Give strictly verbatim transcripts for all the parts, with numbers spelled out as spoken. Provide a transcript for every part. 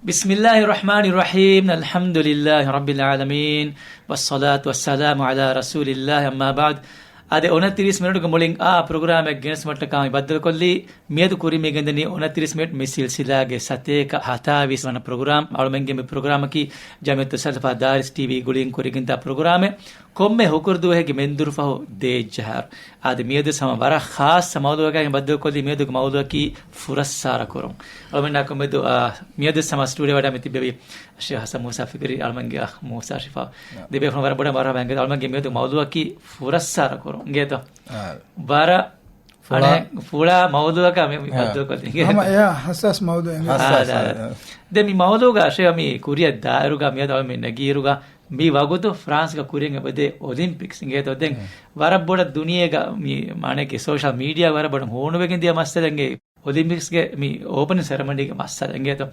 بسم الله الرحمن الرحيم. الحمد لله رب العالمين. والصلاة والسلام على رسول الله. أما بعد. އާދެ، އުނަތިރީސް މިނެޓުގެ މުޅިން އާ ޕްރޮގްރާމެއް ގެނެސްމަށްޓަކާ މި ބައްދަލުކޮށްލީ. މިއަދު ކުރިމީގެންދަނީ އުނަތިރީސް މިނެޓް މި ސިލްސިލާގެ ސަތޭކަ ހަތާވީސް ވަނަ ޕްރޮގްރާމް. އަޅުމެންގެ މި ޕްރޮގްރާމަކީ ޖަމިއްޔަތު ސަލަފާ ދާރިސް ޓީވީ ގުޅިން ކުރިގެންދާ ޕްރޮގްރާމެއް. ކޮންމެ ހުކުރު ދުވަހެއްގެ މެންދުރު ފަހު ދޭއްޖަހާރު. އާދެ، މިއަދު ހަމަ ވަރަށް ޚާއްޞަ މައުޟޫއަކާ މި ބައްދަލުކޮށްލީ. މިއަދުގެ މައުޟޫއަކީ ފުރައްސާރަ ކުރުން. އަޅުމެންނާ ކޮމެދު، އާ، މިއަދު ހަމަ ސްޓޫޑިއޯ ވަޑައި މި ތިއްބެވި ޝޭޚް ހަސަން މޫސާ ފިކްރީ، އަޅުމެންގެ އަޚް މޫސާ ޝިފާ. ދެބޭފުޅުން ވަރަށް ބޮޑަށް މަރުޙަބާ އިނގޭތޯ. އަޅުމެންގެ މިއަދު މައުޟޫއަކީ ފުރައްސާރަ ކުރުން އިނގޭތޯ. އާ. ވަރަށް ފުޅާ އަނެއް ފުޅާ މައުޟޫއަކާ މި، މި އާ. ބައްދަލުކޮށްލީ އިނގޭތޯ. ހަމަ އެއާ ހަސާސް މައުޟޫ އިނގޭ. ހަސާސް، އާ، އާ. ދެން މި މައުޟޫގަ ޝޭޚް މި ކުރިއަށް ދާއިރުގަ މިއަދު އަޅުމެން ނެގިއިރުގަ މި ވަގުތު ފްރާންސްގަ ކުރިއަށް އެބަދޭ އޮލިމްޕިކްސް އިނގޭތޯ. ދެން މް. ވަރަށް ބޮޑަށް ދުނިޔޭގަ މި މާނައަކީ ސޯޝަލް މީޑިއާ ވަރަށް ބޮޑަށް ހޫނުވެގެން ދިޔަ މައްސަލަ އިނގޭ އޮލިމްޕިކްސްގެ މި އޯޕަނިން ސެރެމަނީގެ މައްސަލަ އިނގޭތޯ. މް.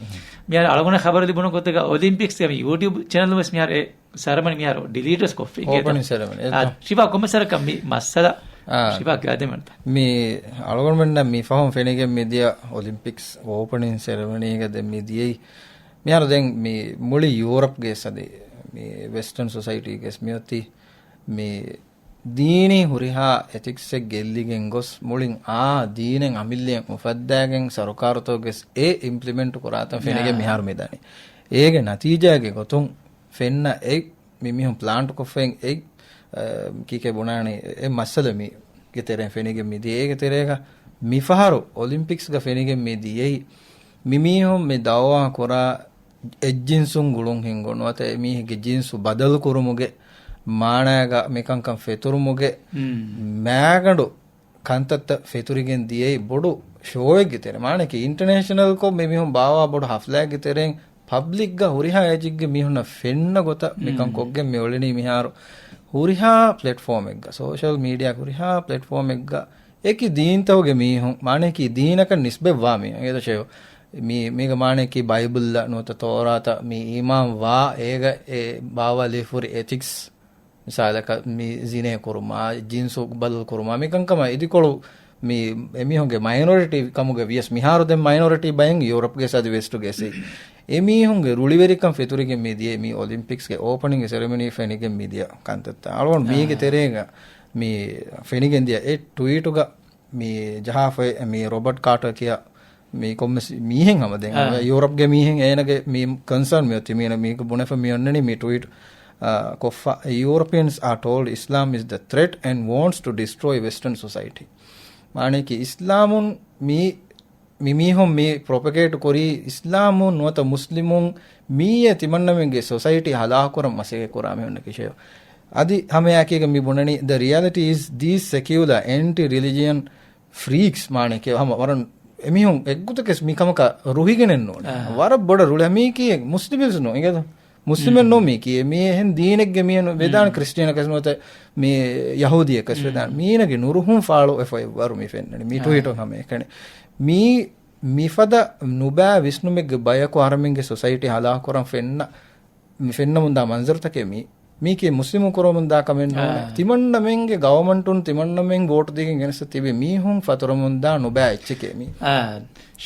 މިހާރު އަޅުގަނޑަށް ޚަބަރު ލިބުނު ގޮތުގަ އޮލިމްޕިކްސްގެ މި ޔޫޓިއުބް ޗެނަލު ވެސް މިހާރު އެ ސެރެމަނީ މިހާރު ޑިލީޓް ވެސް ކޮށްފި އިނގޭތޯ. އޯޕަނިން ސެރެމަނީ އާ، އެއްތޯ. ޝިފާ ކޮންމެ ސަރަކަށް މި މައްސަލަ އާ. ޝިފާ ގާދެމަންތަ. މި އަޅުގަނޑުމެންނަށް މި ފަހުން ފެނިގެން މި ދިޔަ އޮލިމްޕިކްސް އޯޕަނިން ސެރެމަނީގަ ދެން މި ދިޔައީ މިހާރު ދެން މި މުޅި ޔޫރަޕްގެ ސަދި މި ވެސްޓަން ސޮސައިޓީގެ މިއޮތީ މި ދީނީ ހުރިހާ އެތިކްސްއެއް ގެއްލިގެން ގޮސް، މުޅިން އާ ދީނެއް އަމިއްލައަށް އުފައްދާގެން ސަރުކާރުތަކުގެ އެ އިމްޕްލިމެންޓް ކުރާތަން ފެނިގެން އާ. މިހާރު މިދަނީ. އޭގެ ނަތީޖާގެ ގޮތުން ފެންނަ އެ މި މީހުން ޕްލާންޓް ކޮށްފައިން އެ، އަ، ކީކޭ ބުނާނީ އެ މައްސަލަ މީގެ ތެރެއިން ފެނިގެން މިދިޔަ. އޭގެ ތެރޭގަ މިފަހަރު އޮލިމްޕިކްސްގަ ފެނިގެން މި ދިޔައީ މި މީހުން މި ދައުވާ ކުރާ އެއްޖިންސުން ގުޅުން ހިންގުން ނުވަތަ އެމީހެއްގެ ޖިންސު ބަދަލު ކުރުމުގެ މާނައިގަ މިކަންކަން ފެތުރުމުގެ މް. މާގަނޑު ކަންތައްތައް ފެތުރިގެން ދިޔައީ ބޮޑު ޝޯއެއްގެ ތެރެ. މާނައަކީ އިންޓަނޭޝަނަލްކޮށް މި މީހުން ބާވާ ބޮޑު ހަފްލާއެއްގެ ތެރެއިން ޕަބްލިކްގަ ހުރިހާ އޭޖެއްގެ މީހުންނަށް ފެންނަ ގޮތަށް މިކަން މް. ކޮށްގެން މި އުޅެނީ މިހާރު ހުރިހާ ޕްލެޓްފޯމެއްގަ، ސޯޝަލް މީޑިއާ ހުރިހާ ޕްލެޓްފޯމެއްގަ އެކި ދީންތަކުގެ މީހުން، މާނައަކީ ދީނަކަށް ނިސްބަތްވާ މީހުން. އެނގޭތޯ ޝޭޚް؟ މީ، މީގަ މާނައަކީ ބައިބަލްއަށް ނުވަތަ ތައުރާތަށް މި އީމާން ވާ، އޭގަ އެ ބާވާލިފުރި އެތިކްސް، މިސާލަކަށް މި ޒިނޭ ކުރުމާ، ޖިންސު ބަދަލު ކުރުމާ، މި ކަންކަމާ އިދިކޮޅު މި އެމީހުންގެ މައިނޮރިޓީ ކަމުގަ ވިޔަސް މިހާރު ދެން މައިނޮރިޓީ ބައެއް ޔޫރަޕްގެ ސަދި ވެސްޓުގެ އެސީ. އެމީހުންގެ ރުޅިވެރިކަން ފެތުރިގެން މި ދިޔަ މި އޮލިމްޕިކްސްގެ އޯޕަނިންގ ސެރެމަނީ ފެނިގެން މި ދިޔަ ކަންތައްތައް. އަޅުގަނޑު މީގެ އާ. ތެރޭގަ މި ފެނިގެން ދިޔަ އެ ޓްވީޓުގަ މި ޖަހާފައި މި ރޮބަޓް ކާޓަރ ކިޔާ މި ކޮންމެސް މީހެއް ހަމަ ދެން އާ. ޔޫރަޕްގެ މީހެއް އޭނަގެ މި ކޮންސާން މި އޮތީ މީނަ މީގެ ބުނެފަ މި އޮންނަނީ މި ޓްވީޓް، އާ، ކޮށްފަ. Europeans are told Islam is the threat and wants to destroy Western society. މާނައަކީ އިސްލާމުން މި މި މީހުން މި ޕްރޮޕެގޭޓް ކުރީ އިސްލާމުން ނުވަތަ މުސްލިމުން މިއީ ތިމަންނަމެންގެ ސޮސައިޓީ ހަލާކުކުރަން މަސައްކަތް ކުރާ މީހުންނަކީ ޝޭޚް. އަދި ހަމައެއާއެކީގަ މި ބުނަނީ، the reality is these secular anti-religion freaks މާނައަކީ ހަމަ ވަރަށް އެމީހުން އެއްގޮތަކަށް މިކަމަކަށް ރުހިގެނެއް ނޫން. އާ. ވަރަށް ބޮޑަށް ރުޅި މީކީ މުސްލިމެއް ނޫން އިނގޭތޯ. މުސްލިމެއް ނޫން މީކީ. މީ އެހެން ދީނެއްގެ މީހެއް ނޫން. ވެދާނެ ކްރިސްޓިއަނަކަސް ނުވަތަ މީ ޔަހޫދީއަކަސް ވެދާނެ. މީނަގެ ނުރުހުން ފާޅުވެފަ އެއްވަރު މި ފެންނަނީ. މި ޓްވީޓުން ހަމައެކަނި. މީ މިފަދަ ނުބައި ވިސްނުމެއްގެ ބަޔަކު އަހަރެމެންގެ ސޮސައިޓީ ހަލާކުކުރަން ފެންނަ، މި ފެންނަމުންދާ މަންޒަރުތަކެއް މީ. މީކީ މުސްލިމުން ކުރަމުންދާ ކަމެއް ނޫން. އާ. ތިމަންނަމެންގެ ގަވަމަންޓުން ތިމަންނަމެން ވޯޓް ދީގެން ގެނެސް ތިބި މީހުން ފަތުރަމުންދާ ނުބައި އެއްޗެކޭ މީ. އާ،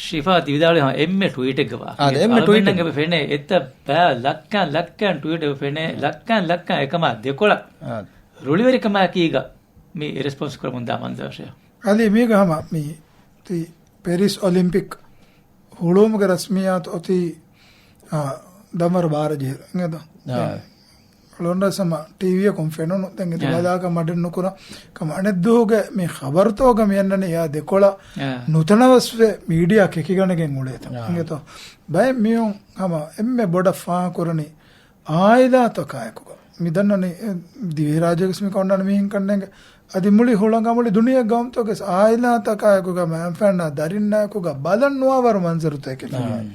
ޝިފާ ތި ވިދާޅުވި ހަމަ އެންމެ ޓްވީޓެއްގަ ވާ. އާ، އެންމެ އަޅުގަނޑުމެންނަށް ޓްވީޓެއް. އެބަ ފެނޭ އެތައް ބައި ލައްކަން ލައްކަން ޓްވީޓެއް އެބަ ފެނޭ. އާ. ލައްކަން ލައްކަން އެކަމާ ދެކޮޅަށް އާ. ރުޅިވެރިކަމާއެކީގަ މި ރެސްޕޮންސް ކުރަމުންދާ މަންޒަރު ޝޭޚް. އަދި މީގަ ހަމަ މި ތި ޕެރިސް އޮލިމްޕިކް ހުޅުވުމުގެ ރަސްމިއްޔާތު އޮތީ، އާ، ދަންވަރު ބާރަ ޖެހިލު އިނގޭތޯ؟ އާ. އަޅުގަނޑަށް ހަމަ ޓީވީއަކުން ފެނުނު. ދެން އެތި އާ. ބަލާކަށް މަޑެއް ނުކުރަން. ކަމަށް އަނެއްދުވަހުގެ މި ޚަބަރުތަކުގަ މި އަންނަނީ އެއާ ދެކޮޅަށް އާ. ނުތަނަވަސްވެ މީޑިއާ ކެކިގަނެގެން އުޅޭތަން. އާ. އިނގޭތޯ؟ ބައެއް މީހުން ހަމަ އެންމެ ބޮޑަށް ފާހަގަކުރަނީ އާއިލާތަކާއެކުގަ. މި ދަންނަނީ، އެ، ދިވެހިރާއްޖޭގަސް މިކަން އޮންނާނެ މީހުން ކަންނޭނގެ. އަދި މުޅި ހުޅަނގަ މުޅި ދުނިޔެ ގައުމުތަކުގަސް އާއިލާތަކާއެކުގަ މައިންފައިންނާ ދަރިންނާއެކުގަ ބަލަން ނުވާވަރު މަންޒަރުތަކެއް ފެނުނީ.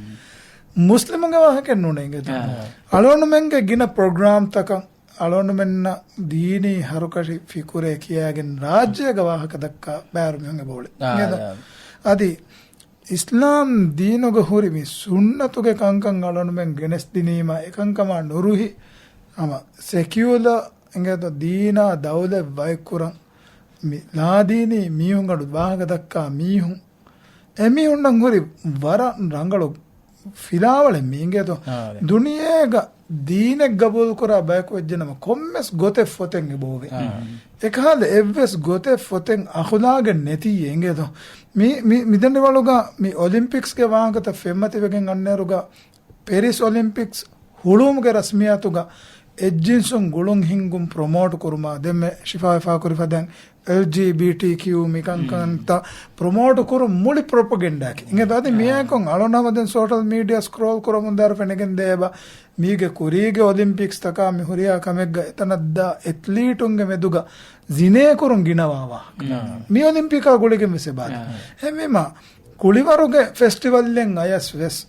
މުސްލިމުންގެ ވާހަކައެއް ނޫނޭ އިނގޭތޯ. އާ. އަޅުގަނޑުމެންގެ ގިނަ ޕްރޮގްރާމްތަކަށް އަޅުގަނޑުމެންނަށް ދީނީ ހަރުކަށި ފިކުރެއް ކިޔާގެން ރާއްޖޭގަ ވާހަކަ ދައްކާ ބައިވަރު މީހުން އެބައުޅޭ. އާ، އިނގޭތޯ؟ އާ. އަދި އިސްލާމް ދީނުގަ ހުރި މި ސުންނަތުގެ ކަންކަން އަޅުގަނޑުމެން ގެނެސްދިނީމަ، އެކަންކަމާ ނުރުހި، ހަމަ ސެކިއުލަ އިނގޭތޯ، ދީނާ ދައުލަތް ބައެއްކުރަން މި ލާދީނީ މީހުންގަނޑު ވާހަކަ ދައްކާ މީހުން، އެމީހުންނަށް ހުރި ވަރަށް ރަނގަޅު ފިލާވަޅެއް މީ އިނގޭތޯ. ދުނިޔޭގަ ދީނެއް ގަބޫލުކުރާ ބަޔަކު ވެއްޖެނަމަ ކޮންމެސް ގޮތެއް ފޮތެއް އެބައޮވޭ. އެކަހަލަ އެއްވެސް ގޮތެއް ފޮތެއް އަޚުލާގެއް ނެތިއްޔޭ އިނގޭތޯ. މި، މި، މިދަނޑިވަޅުގަ މި އޮލިމްޕިކްސްގެ ވާހަކަތައް ފެންމަތިވެގެން އަންނައިރުގަ ޕެރިސް އޮލިމްޕިކްސް ހުޅުވުމުގެ ރަސްމިއްޔާތުގަ އެއްޖިންސުން ގުޅުން ހިންގުން ޕްރޮމޯޓް ކުރުމާ ދެންމެ ޝިފާ ފާކުރި ފަދައިން އެލްޖީބީޓީކިޔޫ މިކަންކަންތައް ޕްރޮމޯޓް ކުރުން މުޅި ޕްރޮޕަގެންޑާއަކީ. އިނގޭތޯ އަދި މިއާއެކު އަޅުން ހަމަ ދެން ސޯޝަލް މީޑިއާ ސްކްރޯލް ކުރަމުން ދާއިރު ފެނިގެން ދޭ އެބަ މީގެ ކުރީގެ އޮލިމްޕިކްސްތަކާ މި ހުރިހާ ކަމެއްގަ އެތަނަށްދާ އެތްލީޓުންގެ މެދުގަ ޒިނޭ ކުރުން ގިނަވާ ވާހަކަ. މި އޮލިމްޕިކާ ގުޅިގެން ވެސް އެބާދޭ. އެހެންވީމަ ކުޅިވަރުގެ ފެސްޓިވަލްއެއް އަޔަސް ވެސް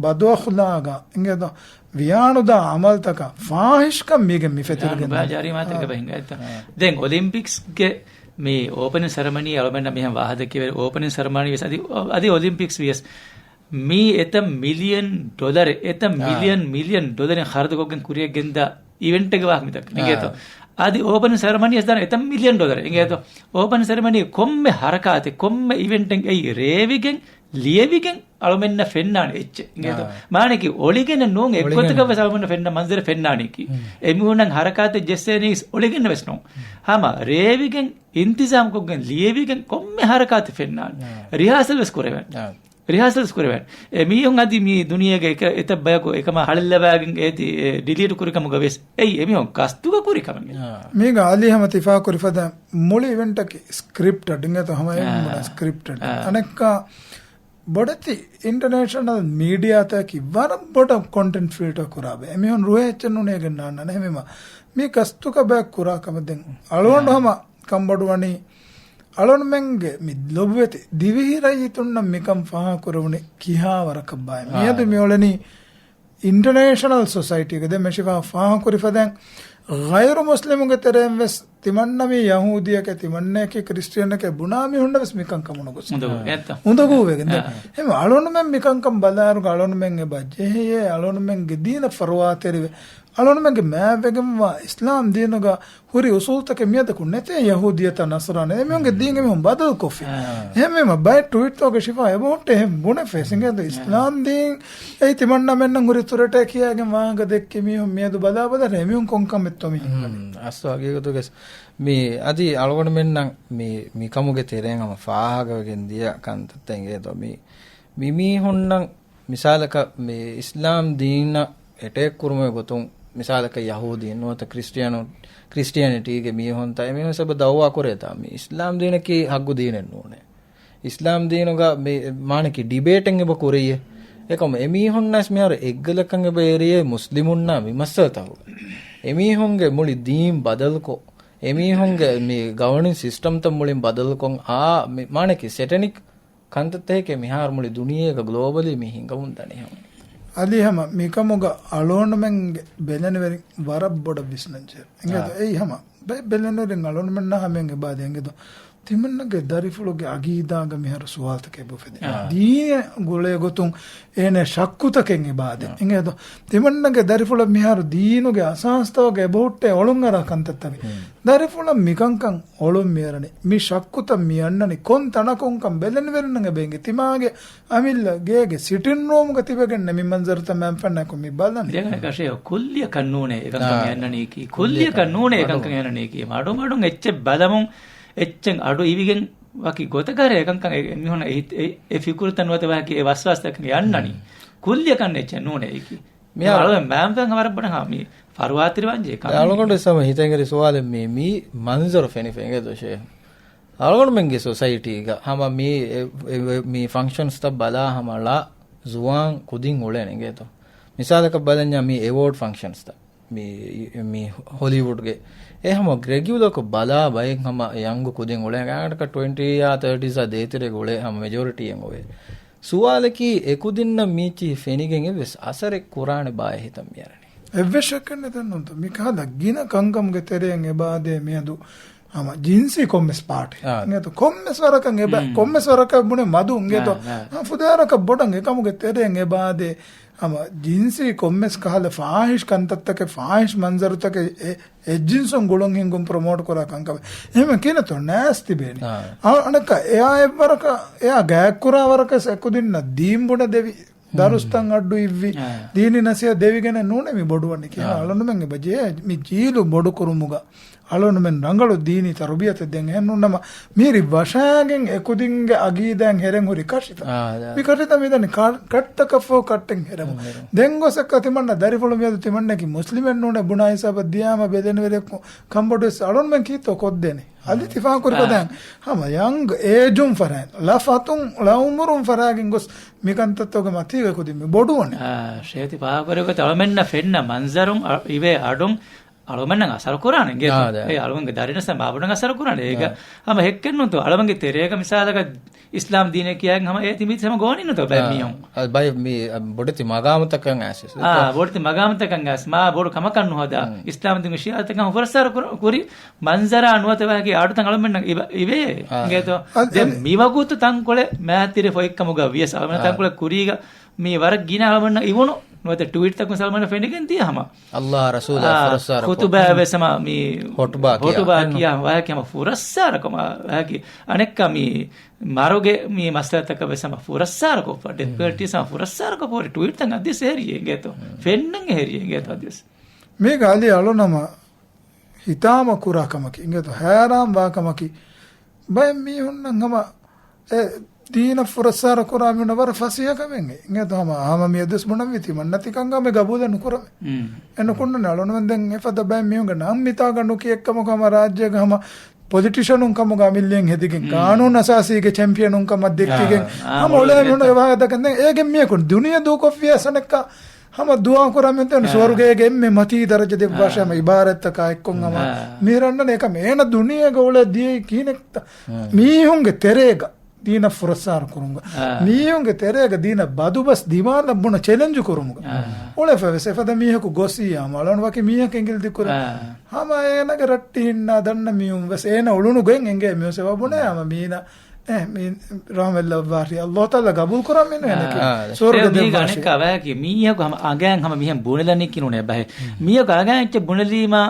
ބަދުއަޚުލާގާ އިނގޭތޯ ވިޔާނުދާ އަމަލްތަކަށް ފާހިޝްކަން މީގެ މި ފެތުރިގެން ބާ ޖަރީމާތަކަށް ބަހިނގާ އެތަ. ދެން އޮލިމްޕިކްސްގެ މި އޯޕަނިން ސެރެމަނީ އަޅުމެންނަށް މިހެން ވާހަކަ ދެއްކި އޮލިމްޕިކްސް ވިޔަސް މީ އެތަ މިލިއަން ޑޮލަރެއް، އެތަ މިލިއަން، މިލިއަން ޑޮލަރެއް ޚަރަދުކޮށްގެން ކުރިއަށް ގެންދާ އިވެންޓެއްގެ ވާހަކަ މި ދައްކަނީ. އިނގޭތޯ؟ އަދި އޯޕަނިން ސެރެމަނީ ވެސް ދާނެ އެތަ މިލިއަން ޑޮލަރެއް. އިނގޭތޯ؟ އޯޕަނިން ސެރެމަނީ ކޮންމެ ހަރަކާތެއް، ކޮންމެ އިވެންޓެއް އެއީ ރޭވިގެން، ލިޔެވިގެން އަޅުމެންނަށް ފެންނާނެ އެއްޗެއް. އިނގޭތޯ؟ މާނައަކީ އޮޅިގެނެއް ނޫން، އެއްގޮތަކަށް ވެސް އަޅުމެންނަށް ފެންނަ މަންޒަރެއް ފެންނާނީކީ. އެމީހުންނަށް ހަރަކާތެއް ޖެއްސޭނީ އޮޅިގެން ވެސް ނޫން. ހަމަ ރޭވިގެން، އިންތިޒާމްކޮށްގެން، ލިޔެވިގެން ކޮންމެ ހަރަކާތެއް ފެންނާނެ. ރިހާސަލް ވެސް ކުރެވޭނެ. ރިހާސަލްސް ކުރެވޭނެ. އެ މީހުން އަދި މި ދުނިޔޭގެ އެކަ، އެތައް ބަޔަކު އެކަމާ ހަޅެއްލަވާގެން އޭތި، އެ، ޑިލީޓް ކުރި ކަމުގަ ވެސް އެއީ އެމީހުން ގަސްތުގަ ކުރި ކަމެއް. މީގަ އަލީ ހަމަ ތިފާ ކުރި ފަދަ މުޅި އިވެންޓަކީ ސްކްރިޕްޓެޑް އިނގޭތޯ ހަމަ އެ ސްކްރިޕްޓެޑް. އަނެއްކާ ބޮޑެތި އިންޓަރނޭޝަނަލް މީޑިއާތަކަކީ ވަރަށް ބޮޑަށް ކޮންޓެންޓް ފިލްޓަރ ކުރާބެ. އެމީހުން ރުހޭ އެއްޗެއް ނޫނޭގެން ނާންނާނެ. އެހެންވީމަ މީ ގަސްތުގަ ބަޔަކު ކުރާ ކަމެއް. ދެން އަޅުގަނޑު ހަމަ ކަންބޮޑުވަނީ އަޅުންމެންގެ މި ލޮބުވެތި ދިވެހި ރައްޔިތުންނަށް މިކަން ފާހަގަކުރެވުނީ ކިހާ ވަރަކަށް ބާއޭ. މިއަދު މިއުޅެނީ އިންޓަރނޭޝަނަލް ސޮސައިޓީގެ ދެ މެޝިފާ ފާހަގަކުރި ފަދައިން ޣައިރު މުސްލިމުގެ ތެރެއިން ވެސް ތިމަންނަ މީ ޔަހޫދިއެކޭ، ތިމަންނައަކީ ކްރިސްޓިއަނެކޭ ބުނާ މީހުންނަށް ވެސް މިކަންކަމުން އުނދަގޫ. އެއްތަ؟ އުނދަގޫވެގެން ދެ. އެހެން އަޅުންމެން މިކަންކަން ބަލާއިރުގަ އަޅުންމެން އެބަ ޖެހެޔޭ އަޅުންމެންގެ ދީނަށް ފަރުވާތެރިވެ، އަޅުންމެންގެ މާތްވެގެންވާ އިސްލާމް ދީނުގަ ހުރި އުސޫލުތަކެއް މިއަދަކު ނެތޭ ޔަހޫދިއްޔަތާ ނަޞްރާނީ. އެމީހުންގެ ދީން އެމީހުން ބަދަލުކޮށްފި. އެހެންވީމަ ބައެއް ޓްވީޓްތަކުގަ ޝިފާ އެބަހުއްޓޭ އެހެން ބުނެފަ އިނގޭތޯ އިސްލާމް ދީން އެއީ ތިމަންނަމެންނަށް ހުރި ތުރެއްޓޭ ކިޔާގެން ވާހަކަ ދެއްކި މީހުން މިއަދު ބަލާބަލަ އެމީހުން ކޮންކަމެއްތޯ މި ހިނގަނީ. އަސްލު ހަގީގަތުގަ މި އަދި އަޅުގަނޑުމެންނަށް މި، މިކަމުގެ ތެރެއިން ހަމަ ފާހަގަވެގެން ދިޔަ ކަންތައްތައް އިނގޭތޯ މި، މި މީހުންނަށް މިސާލަކަށް މި އިސްލާމް ދީނަށް އެޓޭކް ކުރުމުގެ ގޮތުން މިސާލަކަށް ޔަހޫދީން ނުވަތަ ކްރިސްޓިއަނު، ކްރިސްޓިއަނިޓީގެ މީހުންތައް އެމީހުން އެބަ ދައުވާ ކުރޭތާ މި އިސްލާމް ދީނަކީ ހައްގު ދީނެއް ނޫނޭ. އިސްލާމް ދީނުގަ މި މާނަކީ ޑިބޭޓެއް އެބަ ކުރެއްޔޭ. އެކަމު އެމީހުންނަސް މިހާރު އެއްގަލަކަށް އެބަ އެރިޔޭ މުސްލިމުންނާ މި މައްސަލަތަކުގަ. އެމީހުންގެ މުޅި ދީން ބަދަލުކޮށް، އެމީހުންގެ މި ގަވަނިން ސިސްޓަމްތައް މުޅިން ބަދަލުކޮށް، އާ، މި މާނަކީ ސެޓެނިކް ކަންތައްތަކެކޭ މިހާރު މުޅި ދުނިޔޭގަ ގްލޯބަލީ މި ހިނގަމުން ދަނީ ހަމަ. އަލީ ހަމަ މިކަމުގަ އަޅުގަނޑުމެންގެ ބެލެނިވެރިން ވަރަށް ބޮޑަށް ވިސްނަންޖެހޭ. އިނގޭތޯ؟ އެއީ ހަމަ ބެ-، ބެލެނިވެރިން އަޅުގަނޑުމެންނާ ހަމައިން އެބަ އާދޭ އިނގޭތޯ؟ ތިމަންނަގެ ދަރިފުޅުގެ އަގީދާގަ މިހާރު ސުވާލުތަކެއް އެބަ އުފެދޭ. ދީނެއް ގުޅޭ ގޮތުން އޭނަ ޝައްކުތަކެއް އެބަ އާދޭ. އިނގޭތޯ؟ ތިމަންނަގެ ދަރިފުޅަށް މިހާރު ދީނުގެ އަސާސްތަކުގަ އެބަހުއްޓޭ އޮޅުންއަރާ ކަންތައްތަކެއް. ދަރިފުޅަށް މިކަންކަން އޮޅުން މިއަރަނީ، މި ޝައްކުތައް މި އަންނަނީ ކޮން ތަނަކުންކަން ބެލެނިވެރިންނަށް އެބަ އެނގޭ. ތިމާގެ އަމިއްލަ ގޭގެ ސިޓިން ރޫމުގަ ތިބެގެންނޭ މި މަންޒަރުތައް މައިންފަންނައަކު މި ބަލަނީ. ދެން އަނެއްކާ ޝޭހް ކުއްލިއަކަށް ނޫނޭ އެކަންކަން އަންނަނީކީ. ކުއްލިއަކަށް ނޫނޭ އެކަންކަން އަންނަނީކީ. މަޑުމަޑުން އެއްޗެއް ބަލަމުން އެއްޗެއް އަޑު އިވިގެން ވަކި ގޮތަކަށް އެކަންކަން އެ، އެ މީހުން އެ، އެ، އެ ފިކުރުތައް ނުވަތަ ވަކި އެ ވަސްވާސްތަކަށް އަންނަނީ. ކުއްލިއަކަށް އެއްޗެއް ނޫނޭ އެކީ. މި އަޅުގަނޑު މައިންފަން ވަރަށް ބޮޑަށް ހާ މި ފަރުވާތެރިވާންޖެހޭ ކަމެއް. އަޅުގަނޑު ސަމަ ހިތަށް އެރި ސުވާލެއް މީ، މި މަންޒަރު ފެނިފަ އިނގޭތޯ ޝޭހް. އަޅުގަނޑުމެންގެ ސޮސައިޓީގަ ހަމަ މި އެ، އެ، މި ފަންކްޝަންސްތައް ބަލާ ހަމަ ޅަ ޒުވާން ކުދިން އުޅޭނެ އިނގޭތޯ. މިސާލަކަށް ބަލަންޏާ މި އެވޯޑް ފަންކްޝަންސްތައް. މި، މި ހޮލީވުޑްގެ އެ ހަމަ ރެގިއުލަރކޮށް ބަލާ ބައެއް ހަމަ ޔަންގު ކުދިން އުޅޭ ގާތަކަށް ޓްވެންޓީއާ ތާޓީސާ ދޭތެރޭގަ އުޅޭ ހަމަ މެޖޯރިޓީއެއް އޮވޭ. ސުވާލަކީ އެކުދިންނަށް މީޗީ ފެނިގެން އެއްވެސް އަސަރެއް ކުރާނެ ބާއޭ ހިތަށް މިއަރަނީ. އެއްވެސް ޝައްކެއް ނެތެއްނުންތަ؟ މިކަހަލަ ގިނަ ކަންކަމުގެ ތެރެއިން އެބައާދޭ މިއަދު ހަމަ ޖިންސީ ކޮންމެސް ޕާޓެއް. އާ. އިނގޭތޯ ކޮންމެސް ވަރަކަށް އެބަ، މް. ކޮންމެސް ވަރަކަށް ބުނެ މަދު އިނގޭތޯ. އާ، އާ. އާ، ފުދޭވަރަކަށް ބޮޑަށް އެކަމުގެ ތެރެއިން އެބައާދޭ ހަމަ ޖިންސީ ކޮންމެސް ކަހަލަ ފާހިޝް ކަންތައްތަކެއް، ފާހިޝް މަންޒަރުތަކެއް އެ، އެއްޖިންސުން ގުޅުން ހިންގުން ޕްރޮމޯޓް ކުރާ ކަންކަމެއް. އެހެން ކިހިނެއްތޯ ނައިސް ތިބޭނީ. އާ. އަ-، އަނެއްކާ އެއާ އެއްވަރަކަށް، އެއާ ގާތްކުރާ ވަރަކަށް އެކުދިންނަށް ދީން ބުނެދެވި. ދަރުސްތައް އައްޑު އިއްވި، އާ. ދީނީ ނަސޭހަތް ދެވިގެނެއް ނޫނޭ މި ބޮޑުވަނީ ކިޔާ. އާ. އަޅުނުމެން އެބަ ޖެހޭ މި ޖީލު ބޮޑުކުރުމުގަ އަޅުނުމެން ރަނގަޅު ދީނީ ތަރުބިޔަތެއް ދޭން. އެހެންނޫންނަމަ މީރި ވަށާގެން އެކުދިންގެ އަގީދާއިން ހެރެން ހުރި ކަށިތައް. އާ، ދާ. މި ކަށިތައް މިދަނީ ކަ-، ކަށްތަކަށްފަހު ކަށްޓެއް ހެރެމު. ހުން، ހެރެމު. ދެން ގޮސް އެއްކަ ތިމަންނަ ދަރިފުޅު މިއަދު ތިމަންނަކީ މުސްލިމެއް ނޫނޭ ބުނާ ހިސާބަށް ދިޔާމަ ބެލެނިވެރިއެއްކު ކަންބޮޑުވެސް އަޅުންމެން ކީއްތޯ ކޮށްދޭނެ؟ އަދި ތިފާން ކުރި އާ. ކޮދާން ހަމަ ޔަންގް އޭޖުން ފަރާތް، ލަ ފަތުން، ލަ އުމުރުން ފަރާގެން ގޮސް މި ކަންތައްތޯގެ މަތީގަ ކުދިން މި ބޮޑުވަނީ. އާ، ޝޭތި ފާހަގަކުރެއްވެތަ އަޅުމެންނަށް ފެންނަ މަންޒަރުން އަ-، އިވޭ އަޑުން އަޅުމެންނަށް އަސަރު ކުރާނެ އިނގޭތޯ. އާ، ދެ. އެ އަޅުމެންގެ ދަރިނަސް މާބޮޑަށް އަސަރު ކުރާނެ. އޭގަ އާ. ހަމަ ހެއްކެއްނުތޯ އަޅުމެންގެ ތެރޭގަ މިސާލަކަށް އިސްލާމް ދީނޭ ކިޔާގެން ހަމަ އޭތި މީތި ހަމަ ގޯނިންނުތޯ ބައެއް އާ. މީހުން. އަ، ބައެއް މީ، އަ، ބޮޑެތި މަގާމުތަކަށް އައިސް. އާ، ބޮޑެތި މަގާމުތަކަށް އައިސް. މާ ބޮޑު ކަމަކަށް ނުހަދާ. އުން. އިސްލާމް ދީން ޝިޔާތަކަށް ހަމަ ފުރައްސާރަ ކުރ-، ކުރި މަންޒަރާ ނުވަތަ ވާހަކަ އަޑުތައް އަޅުމެންނަށް އިވޭ. އާ. އިނގޭތޯ. އަ، ދެން އަ، މިވަގުތު ތަންކޮޅެއް މާތިރި ފޮތްކަމުގަ ވިޔަސް އަޅުމެން އާ. ތަންކޮޅެއް ކުރީގަ މީ ވަރަށް ގިނަ އަޅުމެންނަށް އިވުނު ނުވަތަ ޓުވީޓްތަކުން އަޅުމެންނަށް ފެނިގެން ދިޔަ ހަމަ. އައްލާހް ރަސޫލާ އާ، ފުރައްސާރަ ކޮށް. ޚުތުބާ ވެސް ހަމަ މީ ހޮޓްބާ ކިޔާ. ހޮޓުބާ ކިޔާ ވާހަކަ ހަމަ ފުރައްސާރަ ކޮށް ވާހަކަ އަނެއްކާ މީ މަރުގެ މީ މައްސަލަތަކަށް ވެސް ހަމަ ފުރައްސާރަ ކޮށްފަ. ޑެތް ޕެނަލްޓީ ހަމަ ފުރައްސާރަ ކޮށްފަ. ޓުވީޓްތައް އަދިސް އެހެރި އިނގޭތޯ. ފެންނަން އެހެރި އިނގޭތޯ އަދިސް. މީގަ އަލީ އަޅުނަމަ ހިތާމަ ކުރާ ކަމަކީ އިނގޭތޯ ހައިރާން ވާ ކަމަކީ ބައެއް މީހުންނަށް ހަމަ އެ ދީނަށް ފުރައްސާރަ ކުރާ މީހުންނަށް ވަރަށް ފަސޭހަ ކަމެއް އިނގޭތޯ ހަމަ ހަމަ މިއަދުވެސް ބުނަންވީ ތިމަންނަ ތިކަންކަމެއް ގަބޫލެއް ނުކުރަމޭ. އެ ނުކުންނަނީ އަޅުނުމެން ދެން އެފަދަ ބައެއް މީހުންގެ ނަން މިތާގަ ނުކިޔެއްކަމަކު ހަމަ ރާއްޖޭގަ ހަމަ ޕޮލިޓިޝަނުން ކަމުގަ އަމިއްލައިން ހެދިގެން، އާ. ގާނޫނު އަސާސީގެ ޗެމްޕިއަނުން ކަމަށް ދެއްކިގެން، އާ، އާ، ހަމަ އުޅޭ މީހުން އެވާހަކަ ދައްކަން ދެން އޭގެ މީހަކު ދުނިޔެ ދޫކޮށްފިޔާ ސަނެއްކަ ހަމަ ދުޢާ ކުރާ މިތަން އާ. ސުވަރުގޭގެ އެންމެ މަތީ ދަރަޖަ ދެއްވާށޭ ހަމަ އާ. އިބާރަތްތަކާ އެއްކޮށް ހަމަ އާ. މިހިރަންނަން އެކަމް އޭނަ ދުނިޔޭގަ އުޅޭ ދިޔައީ ކިހިނެއްތަ؟ އާ. މީހުންގެ ތެރޭގަ ދީނަށް ފުރައްސާރަ ކުރުމުގަ. އާ. މީހުންގެ ތެރޭގަ ދީނަށް ބަދުބަސް ދިމާލަށް ބުނަ ޗެލެންޖު ކުރުމުގަ. އާ. އުޅެފަ ވެސް އެފަދަ މީހަކު ގޮސް އިއްޔާ މަޅަން ވަކި މީހަކަށް އިނގިލި ދިއްކުރޭ. އާ. ހަމަ އޭނަގެ ރައްޓިހިންނާ ދަންނަ މީހުން ވެސް އޭނަ އުޅުނުގޮތް އެނގޭ މިވެސް އެބަ ބުނޭ ހަމަ މީނަ އެ، މީ ރަހުމަތްލައްވާށި. އައްލާހު ތަޢާލާ ގަބޫލު ކުރާ މީނު އެނެކެ. އާ. ސުވަރުގެ އެ މީގަ ދެއްވާށި. އަނެއްކާ ވާހަކަ މީހަކު ހަމަ އަނގައިން ހަމަ މިހެން ބުނެލަނީ ކިނުނޭ ބަހެ. މީހަކު އަނގައިން އެއްޗެއް ބުނެލީމާ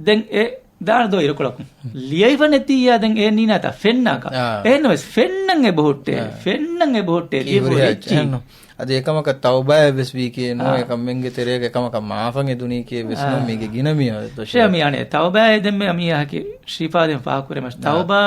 ދެން އެ ދާނެ ދޯ އިރުކޮޅަކުން. ލިޔެވިފަ ނެތިއްޔާ ދެން އެ ނީނާތާ ފެންނާކަށް. އާ. އެހެންނަމަވެސް ފެންނަން އެބަހުއްޓޭ. އާ. ފެންނަން އެބަހުއްޓޭ. ކީ ލިޔެފަ ހުރިހާ އެއްޗެއް. އެއްޗެއް. އަދި އެކަމަކަށް ތައުބާއެއް ވެސް ވީކީ ނޫން. އާ. އެކަމެންގެ ތެރޭގަ އެކަމަކަށް މާފަށް އެދުނީކީ ވެސް ނޫން. އާ. މީގެ ގިނަ މީހާ ދޮށެއް. ޝޭ މި އަނެއް ތައުބާއެއް ދެންމެ މީހާކީ ޝިފާ ދޭން ފާހަގަކުރެމަސް. އާ. ތައުބާ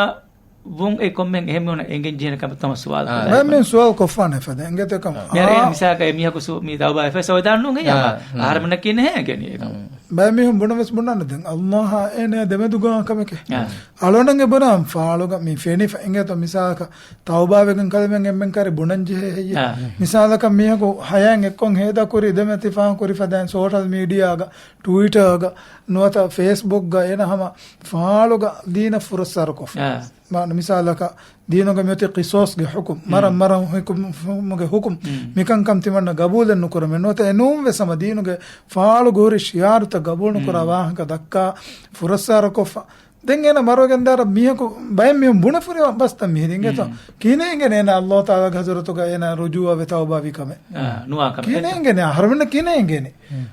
ވުން އެ ކޮންމެ އެހެން މީހުންނަށް އެނގެން ޖެހޭނެ ކަމެއް ތަމަ ސުވާލު އާ. ކޮށްލާ. ބައެއް މީހުން ސުވާލު ކޮށްފާނެ ފަދަ އެނގޭތޯ ކަމަށް. މި އަރޭ އާ. މިސާލަކަށް އެ މީހަކު ސު-، މި ތައުބާ ވެފަ ސޯދާން ނޫން އެއްޔާ. އާ. އަހަރެމެންނަށް ކިހިނެއް އެނގޭނީ އެކަމަށް. ބައެއް މީހުން ބުނަ ވެސް ބުނާނެ ދެން. އައްލާހާ އޭނަ ދެމެދުގާ ކަމެކޭ. އާ. އަޅުނަން އެ ބުނާ ފާޅުގަ މި ފެނިފަ އެނގޭތޯ މިސާލަކަށް ތައުބާވެގެން ކަލޭމެން އެންމެން ކައިރި ބުނަން ޖެހޭ ހެއްޔޭ. އާ. މިސާލަކަށް މީހަކު ހަޔާން އެއްކޮށް ހޭދަ ކުރި ދެމެ ތިފާން ކުރި ފަދައިން ސޯޝަލް މީޑިއާގަ، ޓުވިޓާގަ، ނުވަތަ ފޭސްބުކްގަ އޭނަ ހަމަ ފާޅުގަ ދީނަށް ފުރައްސާރަ ކޮށްފަ. އާ. މާ-، މިސާލަކަށް، ދީނުގެ މިއޮތީ ޤިޞާޞްގެ ޙުކުމް، މަރަން މަރަން ޙުކުމުގެ ޙުކުމް، މިކަންކަން ތިމަންނަ ގަބޫލެއް ނުކުރަމޭ. ނުވަތަ އެނޫން ވެސް ހަމަ ދީނުގެ ފާޅުގެ ހުރި ޝިޢާރުތައް ގަބޫލު ނުކުރާ ވާހަކަ ދައްކާ ފުރައްސާރަ ކޮށްފަ. ދެން އޭނަ މަރުވެގެން ދާއިރަށް މީހަކު، ބައެއް މީހުން ބުނެފަ ހުރި ބަސްތައް މިހިރީ އިނގޭތޯ. ކިހިނެއް އެނގޭނެ އޭނަ އައްލާހު ތަޢާލާގެ ޙަޟްރަތުގަ އޭނަ ރުޖޫޢަވެ ތައުބާވި ކަމެއް. އާ، ނުވާ ކަމެއް. ކިހިނެއް އެނގޭނެ އަހަރުމެންނަށް ކިހިނެއް އެނގޭނެ.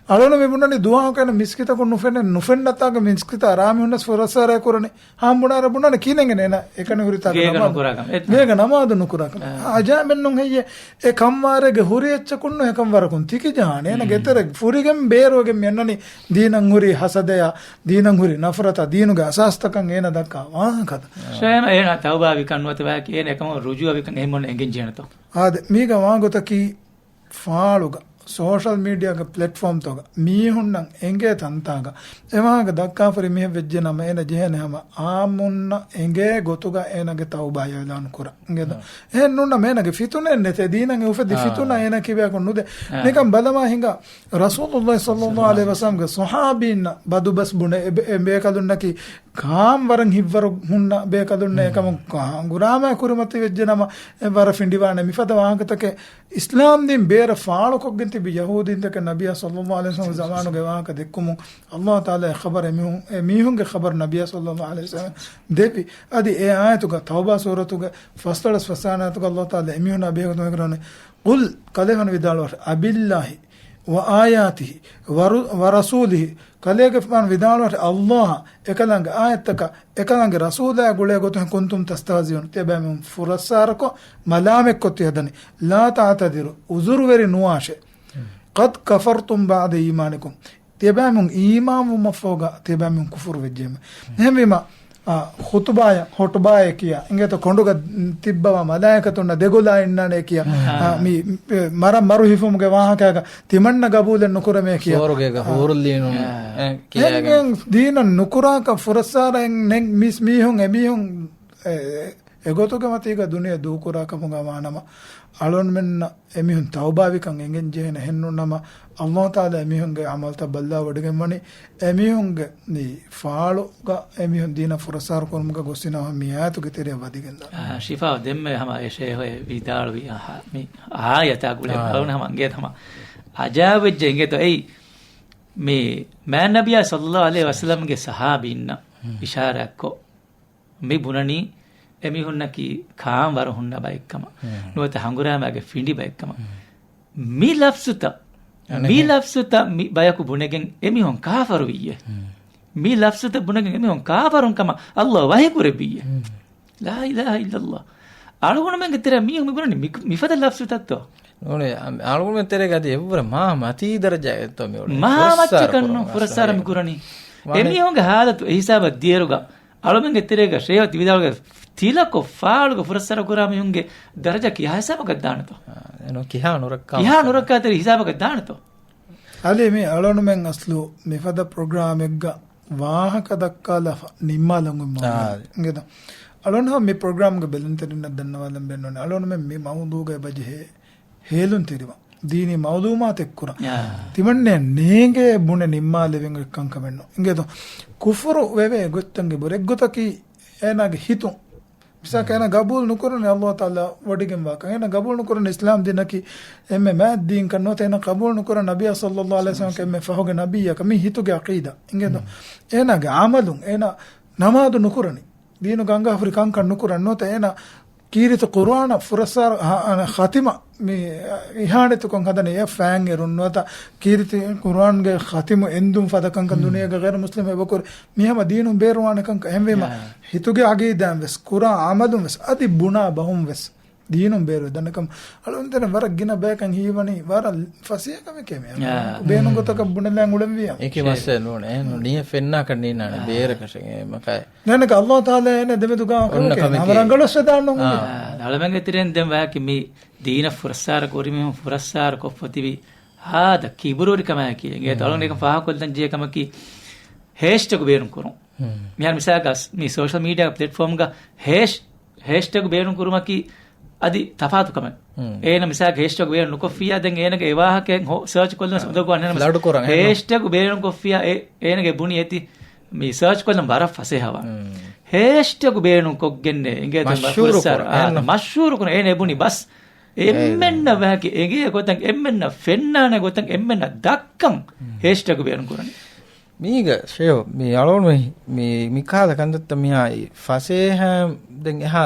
އަޅުނު މި ބުނަނީ ދުޢާ ކަން މިސްކިތަކުން ނުފެނެ، ނުފެންނަތާގެ މިސްކިތާ ރާ މީހުންނަސް ފުރައްސާރަ ކުރަނީ. ހާ ބުނާރަ ބުނާނެ ކިހިނެއް އެނގޭނެ އޭނަ އެކަނި ހުރި ތާކަށް ގޭގަ ނަމާދު ނުކުރާ ކަމެއް. ގޭގަ ނަމާދު ނުކުރާ ކަމެއް. އާ. އާ، އަޖާބެއްނު ހެއްޔޭ؟ އެ ކަންވާރޭގެ ހުރި އެއްޗަކުންނު އެކަން ވަރަކުން ތިކި ޖަހާނެ. އޭނަ ގެތެރެ ފުރިގެން ބޭރުވެގެން މި އަންނަނީ ދީނަށް ހުރި ހަސަދަޔާ، ދީނަށް ހުރި ނަފްރަތާ، ދީނުގެ އަސާސްތަކަން އޭނަ ދައްކާ ވާހަކަތައް. ޝޭމަ އޭނަ ތައުބާވިކަން ނުވަތަ ވާހަކަ އޭނަ އެކަމަށް ރުޖޫޢަވިކަން އެހެން އޮންނަ އެނގެން ޖެހޭނެތޯ؟ އާދެ، މީގަ ވާގޮތަކީ ފާޅުގަ، ސޯޝަލް މީޑިއާގެ ޕްލެޓްފޯމްތަކުގަ، މީހުންނަށް އެނގޭ ތަންތާގަ، އެ ވާހަކަ ދައްކާފަ ހުރި މީހެއް ވެއްޖެ ނަމަ އޭނަ ޖެހޭނެ ހަމަ އާއްމުންނަށް އެނގޭ ގޮތުގަ އޭނަގެ ތައުބާ އިޢުލާނު ކުރަން. އިނގޭތޯ؟ އެހެން ނޫންނަމަ އޭނަގެ ފިތުނައެއް ނެތޭ، ދީނަށް އެ އުފެދި އާ. ފިތުނަ އޭނަ ކިބަޔަކު ނުދޭ. އާ. ނިކަން ބަލަމާ ހިނގާ، ރަސޫލުﷲ ޞައްލަﷲ ޢަލައިހި ވަސައްލަމްގެ ޞަޙާބީންނަށް ބަދުބަސް ބުނެ އެ ބޭ-، އެ ބޭކަލުންނަކީ ކާން ވަރަށް ހިތްވަރު ހުންނަ ބޭކަލުންނޭ. އެކަމުން ކާ-، ހަނގުރާމައި ކުރިމަތި ވެއްޖެ ނަމަ އެ ވަރަށް ފިނޑިވާނެ. މިފަދަ ވާހަކަތަކެއް އިސްލާމް ދީން ބޭރަށް ފާޅުކޮށްގެން ތިބި ޔަހޫދީންތަކެއް ނަބިއްޔާ ޞައްލަﷲ ޢަލައިހި ވަސައްލަމްގެ ޒަމާނުގެ ވާހަކަ ދެއްކުމުން ﷲ ތަޢާލާ އެ ޚަބަރު އެމީހުން، އެ މީހުންގެ ޚަބަރު ނަބިއްޔާ ޞައްލަﷲ ޢަލައިހި ވަސައްލަމް ދެއްވި. އަދި އެ އާޔަތުގަ ތައުބާ ސޫރަތުގެ ފަސްދޮޅަސް ފަސްވަނަ އާޔަތުގަ ﷲ ތަޢާލާ އެމީހުންނާ ބެހޭގޮތުން ވަޙީކުރަނީ، ޤުލް، ކަލޭގެފާނު ވިދާޅުވާށި، އަބިއްލާހި ވައާޔާތިހި ވަރު-، ވަރަސޫލިހި، ކަލޭގެފާނު ވިދާޅުވާށޭ، ﷲ އާ، އެކަލާނގެ އާޔަތްތަކާ، އެކަލާނގެ ރަސޫލާ ގުޅޭ ގޮތުން ކުންތުމް ތަސްތަހްޒިއޫން، ތިޔަބައިމީހުން ފުރައްސާރަކޮށް، މަލާމަތްކޮށް ތި ހަދަނީ. ލާ ތަޢުތަޛިރޫ، ޢުޛުރުވެރި ނުވާށޭ. ޤަދް ކަފަރްތުމް ބަޢްދަ އީމާނިކުމް، ތިޔަބައިމީހުން އީމާންވުމަށްފަހުގަ ތިޔަބައިމީހުން ކުފުރު ވެއްޖެއެވެ. އެހެންވީމަ، އާ، ޚުޠުބާޔަށް، ޚުޠުބާއޭ ކިޔާ، އިނގޭތޯ ކޮނޑުގަ ތިއްބަވާ މަލާއިކަތުންނަށް ދެގޮލާ އިންނާނޭ ކިޔާ، އާ، މި، މި، މަރަށް މަރު ހިފުމުގެ ވާހަކައިގަ ތިމަންނަ ގަބޫލެއް ނުކުރަމޭ ކިޔާ. ސުވަރުގޭގަ އާ. ޙޫރުލްޢީނުން، އާ. އެ، ކިޔާގެން. އެން، އެން ދީނަށް ނުކުރާކަށް ފުރައްސާރައެއް ނެތް މީސް މީހުން އެމީހުން، އެ، އެގޮތުގެ މަތީގަ ދުނިޔެ ދޫކުރާ ކަމުގަ ވާނަމަ، އަޅުންމެންނަށް އެމީހުން ތައުބާވިކަން އެނގެން ޖެހޭނެ. އެހެންނޫންނަމަ، ﷲ ތަޢާލާ އެމީހުންގެ ޢަމަލުތައް ބައްލަވަޑައިގެންވަނީ، އެމީހުންގެ މި ފާޅުގަ އެމީހުން ދީނަށް ފުރައްސާރަ ކުރުމުގަ ގޮސްފިނަމަ މި އާޔަތުގެ ތެރެއަށް ވަދެގެންދާނެ. އާ، ޝިފާ ދެންމެ ހަމަ އެ ޝޭހު ވިދާޅުވި އާ، މި އާޔަތާ ގުޅޭ އާ. އަޅުން ހަމަ އަނގޭ ހަމަ އަޖާބެއްޖެ އިނގޭތޯ އެއީ މި މާތް ނަބިއްޔާ ޞައްލައްލާހު ޢަލައިހި ވަސައްލަމްގެ ޞަޙާބީންނަށް އިޝާރާތްކޮށް، މި ބުނަނީ އެމީހުންނަކީ ކާން ވަރު ހުންނަ ބައެއްކަމަށް، ނުވަތަ ހަނގުރާމައިގެ ފިނޑި ބައެއްކަމަށް. މި ލަފްޒުތައް، މި ލަފްޒުތައް މި ބަޔަކު ބުނެގެން އެމީހުން ކާފަރުވިއްޔޭ. މި ލަފްޒުތައް ބުނެގެން އެމީހުން ކާފަރުން ކަމަށް ﷲ ވަޙީ ކުރެއްވިއްޔޭ. ލާ އިލާހަ އިއްލައްލާހް. އަޅުގަނޑުމެންގެ ތެރެ މީހުން މި ބުނަނީ މި، މިފަދަ ލަފްޒުތައްތޯ؟ ނޫނޭ، އަ-، އަޅުގަނޑުމެން ތެރޭގަ އަދި އެއްވުރެ މާ މަތީ ދަރަޖައެއްތޯ މި އުޅެނީ؟ މާ ފުރައްސާރަ މައްޗަކަށް ނޫން ކުރުމަށް ފުރައްސާރަ މި ކުރަނީ. އެމީހުންގެ ޙާލަތު އެ ހިސާބަށް ދިޔައިރުގަ އަޅުމެންގެ ތެރޭގަ ޝޭހު ތި ވިދާޅުވި ތިލަކު ފާޅުގަ ފުރައްސާރަ ކުރާ މީހުންގެ ދަރަޖަ ކިހާ ހިސާބަކަށް ދާނެތޯ؟ އާ، އެނޫ ކިހާ ނުރައްކާ ކިހާ ނުރައްކާތެރި ހިސާބަކަށް ދާނެތޯ؟ އަލީ މި އަޅުނުމެން އަސްލު މިފަދަ ޕްރޮގްރާމެއްގަ ވާހަކަ ދައްކާލާފަ ނިންމާލަން އޮތް މައުޟޫ. އާ. އިނގޭތޯ؟ އަޅުން ހަމަ މި ޕްރޮގްރާމްގެ ބެލެންތެރިންނަށް ދަންނަވާލަން ބޭނުން. އަޅުނުމެން މި މައުޟޫގައި ބަޖެހޭ ހޭލުންތެރިވާ ދީނީ މައުލޫމާތެއް ކުރަން. އާ. ތިމަންނެ ނޭނގޭ ބުނެ ނިންމާލެވެން ކަންކަމެއްނު. އިނގޭތޯ؟ ކުފުރު ވެވޭ ގޮތްތަންގެ ބުރެއްގޮތަކީ އޭނާގެ ހިތުން. މިސާކަށް އޭނާ ގަބޫލު ނުކުރަނީ ﷲ ތަޢާލާ ވޮޑިގެންވާކަން. އޭނާ ގަބޫލު ނުކުރަނީ އިސްލާމް ދީނަކީ އެންމެ މާތް ދީންކަން ނުވަތަ އޭނާ ގަބޫލު ނުކުރަނީ ނަބިއްޔާ ޞައްލައްލާހު ޢަލައިހި ވަސައްލަމަކީ އެންމެ ފަހުގެ ނަބިއްޔަކަށް. މީ ހިތުގެ ޢަޤީދާ. އިނގޭތޯ؟ އޭނާގެ ޢަމަލުން އޭނާ ނަމާދު ނުކުރަނީ. ދީނުގަ އަނގަ ހުރި ކަންކަން ނުކުރަން ނުވަތަ އޭނާ ކީރިތި ޤުރުއާނަށް ފުރައްސާރަ، ހަ-، އަނެ ޚަތިމަ މި އިހާނެތިކޮށް ހަދަނީ އެ ފައިން އެރުން ނުވަތަ ކީރިތި ޤުރުއާންގެ ޚަތިމު އެންދުން ފަދަ ކަންކަން ދުނިޔޭގަ ޣައިރު މުސްލިމް އެބަކުރި. މި ހަމަ ދީނުން ބޭރުވާނެ ކަންކަން. އެހެންވީމަ ހިތުގެ ޢަޤީދާއިން ވެސް ކުރާ ޢަމަލުން ވެސް އަދި ބުނާ ބަހުން ވެސް ދީނުން ބޭރުވެ ދަންނަކަމަށް އަޅުން ދެން ވަރަށް ގިނަ ބަޔަކަށް ހީވަނީ ވަރަށް ފަސޭހަ ކަމެކޭ މި. ބޭނުން ގޮތަކަށް ބުނެލަން އުޅެންވިއްޔާ. އެކި މައްސަލަ ނޫން. އެހެން ނިޔަތް ފެންނާކަށް ނީންނާނެ ބޭރަކަށެއް އެ މަކައި. ދެން ﷲ ތަޢާލާ އޭނަ ދެމެދުގަ އޮންނަ ކަމެކޭ. ރަނގަޅު ސަދާން ނޫން. އާ. އަޅަމެންގެ ތެރެއިން ދެން ވާކި މި ދީނަށް ފުރައްސާރަ ކުރި މީހުން ފުރައްސާރަ ކޮށްފަ ތިބި ހާދަ ކިބުރުވެރިކަމާއެކީ. އިނގޭތޯ އަޅުން އެކަން ފާހަގަކޮށްލަން ޖެހޭ ކަމަކީ ހޭޝްޓެގު ބޭނުން ކުރުން. މިހާރު މިސާލަކަށް މި ސޯޝަލް މީޑިއާ ޕްލެޓްފޯމްގަ ހޭޝް، ހޭޝްޓެގު ބޭނުން ކުރުމަކީ އަދި ތަފާތު ކަމެއް. އޭނަ މިސާލަކަށް ހޭޝްޓެގު ބޭނުން ނުކޮށްފިއްޔާ ދެން އޭނަގެ އެ ވާހަކައެއް ހޯ-، ސާޗު ކޮށްލަން އާ، އުނދަގޫވާނެ. ފްލަޑު ކުރަން އެހެން ނޫން. ހޭޝްޓެގު ބޭނުން ކޮށްފިއްޔާ އޭ-، އޭނަގެ ބުނި އޭތި މި ސާޗު ކޮށްލަން ވަރަށް ފަސޭހަވާ. ހޭޝްޓެގު ބޭނުން ކޮށްގެންނޭ އިނގޭތޯ މަޝްހޫރު ކުރަން. އާ، އެހެން ނޫން. މަޝްހޫރު ކުރަން އޭނަ އެ ބުނި ބަސް. އެ އެންމެންނަށް ވާކި އެނގޭ ގޮތަށް، އެންމެންނަށް ފެންނާނެ ގޮތަށް އެންމެންނަށް ދައްކަން ހޭޝްޓެގު ބޭނުން ކުރަނީ. މީގަ ޝޭހު، މި އަޅުގަނޑު މި، މި، މި ކަހަލަ ކަންތައްތައް މިހާ ފަސޭހަ ދެން އެހާ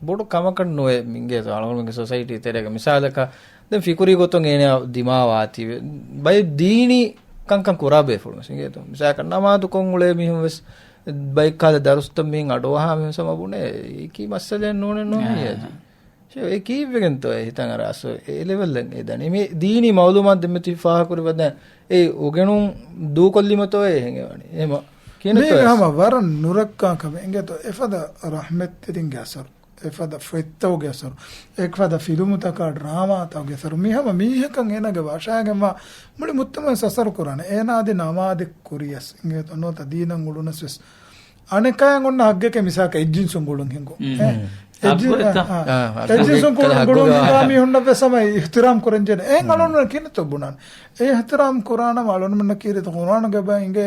ބޮޑު ކަމަކަށް ނުވޭ މި އިނގޭތޯ އަޅުގަނޑުމެންގެ ސޮސައިޓީ ތެރޭގަ. މިސާލަކަށް ދެން ފިކުރީ ގޮތުން އޭނަ ދިމާވާތީ ބައެއް ދީނީ ކަންކަން ކުރާ ބޭފުޅުން ވެސް އިނގޭތޯ. މިސާލަކަށް ނަމާދު ކޮށް އުޅޭ މީހުން ވެސް ބައެއް ކަހަލަ ދަރުސްތައް މިހެން އަޑުއަހާ މީހުން ސަމަ ބުނޭ އެކި މައްސަލައެއް ނޫނެއް ނޫނީ އާ. އަދި. ޝޭ، އެ ކީއްވެގެންތޯ އެ ހިތަށް އަރާ އަސް އެ ލެވެލްއެއް އެދަނީ؟ މި ދީނީ މައުލޫމާތު ދެމެތި ފާހަގަކުރި ވަދެ އެ އުގެނުން ދޫކޮށްލީމަތޯ އެ ހެނގެވަނީ. އެހެމަ ކިނެތޯ މީގެ ހަމަ ވަރަށް ނުރައްކާ ކަމެއް އިނގޭތޯ އެފަދަ ރަޙްމަތްތެރިންގެ އަސަރު، އެފަދަ ފޮތްތަކުގެ އަސަރު، އެފަދަ ފިލުމުތަކާ ޑްރާމާތަކުގެ އަސަރު. މި ހަމަ މީހަކަށް އޭނާގެ ވަށާގެންވާ މުޅި މުއްތަމައަށް އަސަރު ކުރާނެ. އޭނާ އަދި ނަމާދެއް ކުރިޔަސް އިނގޭތޯ ނުވަތަ ދީނަށް އުޅުނަސް ވެސް އަނެކާއަށް އޮންނަ ހައްގެކޭ މިސާލަކަށް އެއްޖިންސުން ގުޅުން ހިނގުން. އެ، އެއްޖިން-، އަ، އަ، އެއްޖިންސުން ގުޅުން ހިނގާ މީހުންނަށް ވެސް ހަމަ އިޙްތިރާމް ކުރަން ޖެހޭ. އެހެން އަޅުން ކިނެތޯ ބުނާނެ. އެ އިޙްތިރާމް ކުރާނަމަ އަޅުންމެންނަށް ކީރިތި ޤުރުއާނުގަ އިނގޭ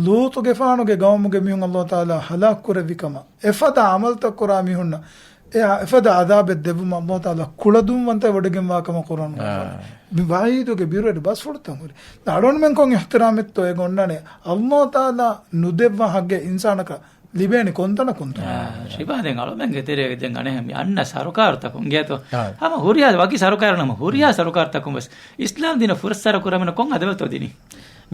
ލޫޠުގެފާނުގެ ގައުމުގެ މީހުން ﷲ ތަޢާލާ ހަލާކު ކުރެއްވި ކަމަށް. އެފަދަ ޢަމަލުތައް ކުރާ މީހުންނަށް އެ އެފަދަ ޢަޛާބެއް ދެއްވުމަށް ﷲ ތަޢާލާ ކުޅަދުންވަންތައް ވޮޑިގެންވާ ކަމަށް ޤުރުއާނުގަ ވަނީ. މި ވަޢީދުގެ ބިރުވެރި ބަސްފުޅުތައް ހުރި. އަޅުންމެން ކޮން އިޙްތިރާމެއްތޯ އެ އޮންނާނެ؟ ﷲ ތަޢާލާ ނުދެއްވާ ހައްގެއް އިންސާނަކަށް ލިބޭނީ ކޮންތަނަކުންތޯ؟ ޝިބާ، ދެން އަޅުމެންގެ ތެރޭގަ ދެން އަނެއް މި އަންނަ ސަރުކާރުތަކުން ގޭތޯ؟ ހަމަ ހުރިހާ ވަކި ސަރުކާރު ނަމަ ހުރިހާ ސަރުކާރުތަކުން ވެސް އިސްލާމް ދީނަށް ފުރައްސާރަ ކުރަމެން ކޮން އަދަބެއްތޯ ދިނީ؟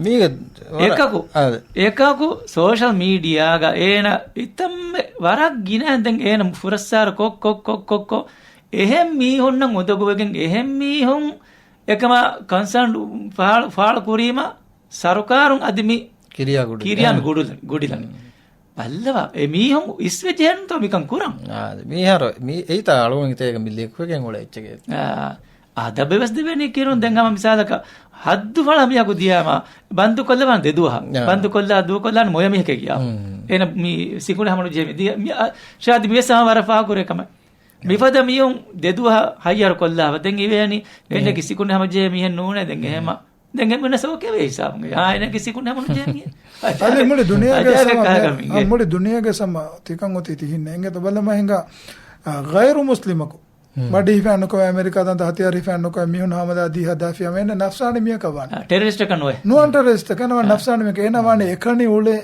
މީގެ ވަރަށް އެކަކު، އާދެ. އެކަކު ސޯޝަލް މީޑިއާގަ އޭނަ އިތަންމެ ވަރަށް ގިނައިން ދެން އޭނަ ފުރައްސާރަ ކޮށް، ކޮށް، ކޮށް، ކޮށް، ކޮށް، އެހެން މީހުންނަށް އުނދަގޫވެގެން އެހެން މީހުން އެކަމާ ކޮންސާން ފާޅު، ފާޅު ކުރީމަ ސަރުކާރުން އަދި މި ކިރިޔާ ގުޑި. ކިރިޔާ މި ގުޑުލަ-، ގުޑިލަނީ. ބައްލަވާ، އެ މީހުން އިސްވެ ޖެހެންތޯ މިކަން ކުރަން؟ އާ، މީހާރު، މީ، އެއީތާ އަޅުގަނޑު ތޭގަ މި ލިޔެކުވެގެން އުޅޭ އެއްޗެކޭ. އާ، އަދަބެއް ވެސް ދެވޭނީ ކިރުން. ދެން ހަމަ މިސާލަކަށް، ހައްދު ފަޅާ މީހަކު ދިޔާމާ، ބަންދު ކޮށްލަވާން ދެ ދުވަހަށް. އާ. ބަންދު ކޮށްލާ ދޫ ކޮށްލާން މޮޔަ މީހެކޭ ގިޔާ. ހުން. އޭނަ މި ސިކުނޑި ހަމަނުޖެހެ މި ދިޔަ، މި، އަ، ޝާދި މިވެސް ހަމަ ވަރަށް ފާހަގަކުރޭ ކަމެއް. މިފަދަ މީހުން ދެ ދުވަހަށް ހައްޔަރު ކޮށްލާފަ. ދެން އިވޭނީ، އޭނަގެ ސިކުނޑި ހަމަޖެހޭ މީހެއް ނޫނޭ. ދެން އެހެމަ ދެން އެމީހުންނަށް ސޯކެވޭ ހިސާބުން. އާ، އޭނަގެ ސިކުނޑި ހަމަނުޖެހޭ މީހެއް. އަދި މުޅި ދުނިޔޭގެ އަދި ސަމަ-، އަދި އަ، މުޅި ދުނިޔޭގެ ސަމަ ތިކަން އޮތީ ތިހިންނޭ. އިނގޭތޯ ބަލަމާ ހިނގާ، އަ، ޣައިރު މުސްލިމަކު. ހުން. ބަޑި ހިފާނުކޮ އެމެރިކާ ދަންތަ ހަތިޔާރު ހިފާނުކޮ މީހުން ހާމަލާ ދީހަ ދާފިޔާ އޭނަ ނަފްސާނީ މީހަކަށް ވާނެ. އަ، ޓެރަރިސްޓަކަށް ނުވޭ. ނުވާން ޓެރަރިސްޓަކަށް ނަމަ އަ. ނަފްސާނީ މީހަކަށް. އޭނަ ވާނެ އެކަނި އުޅޭ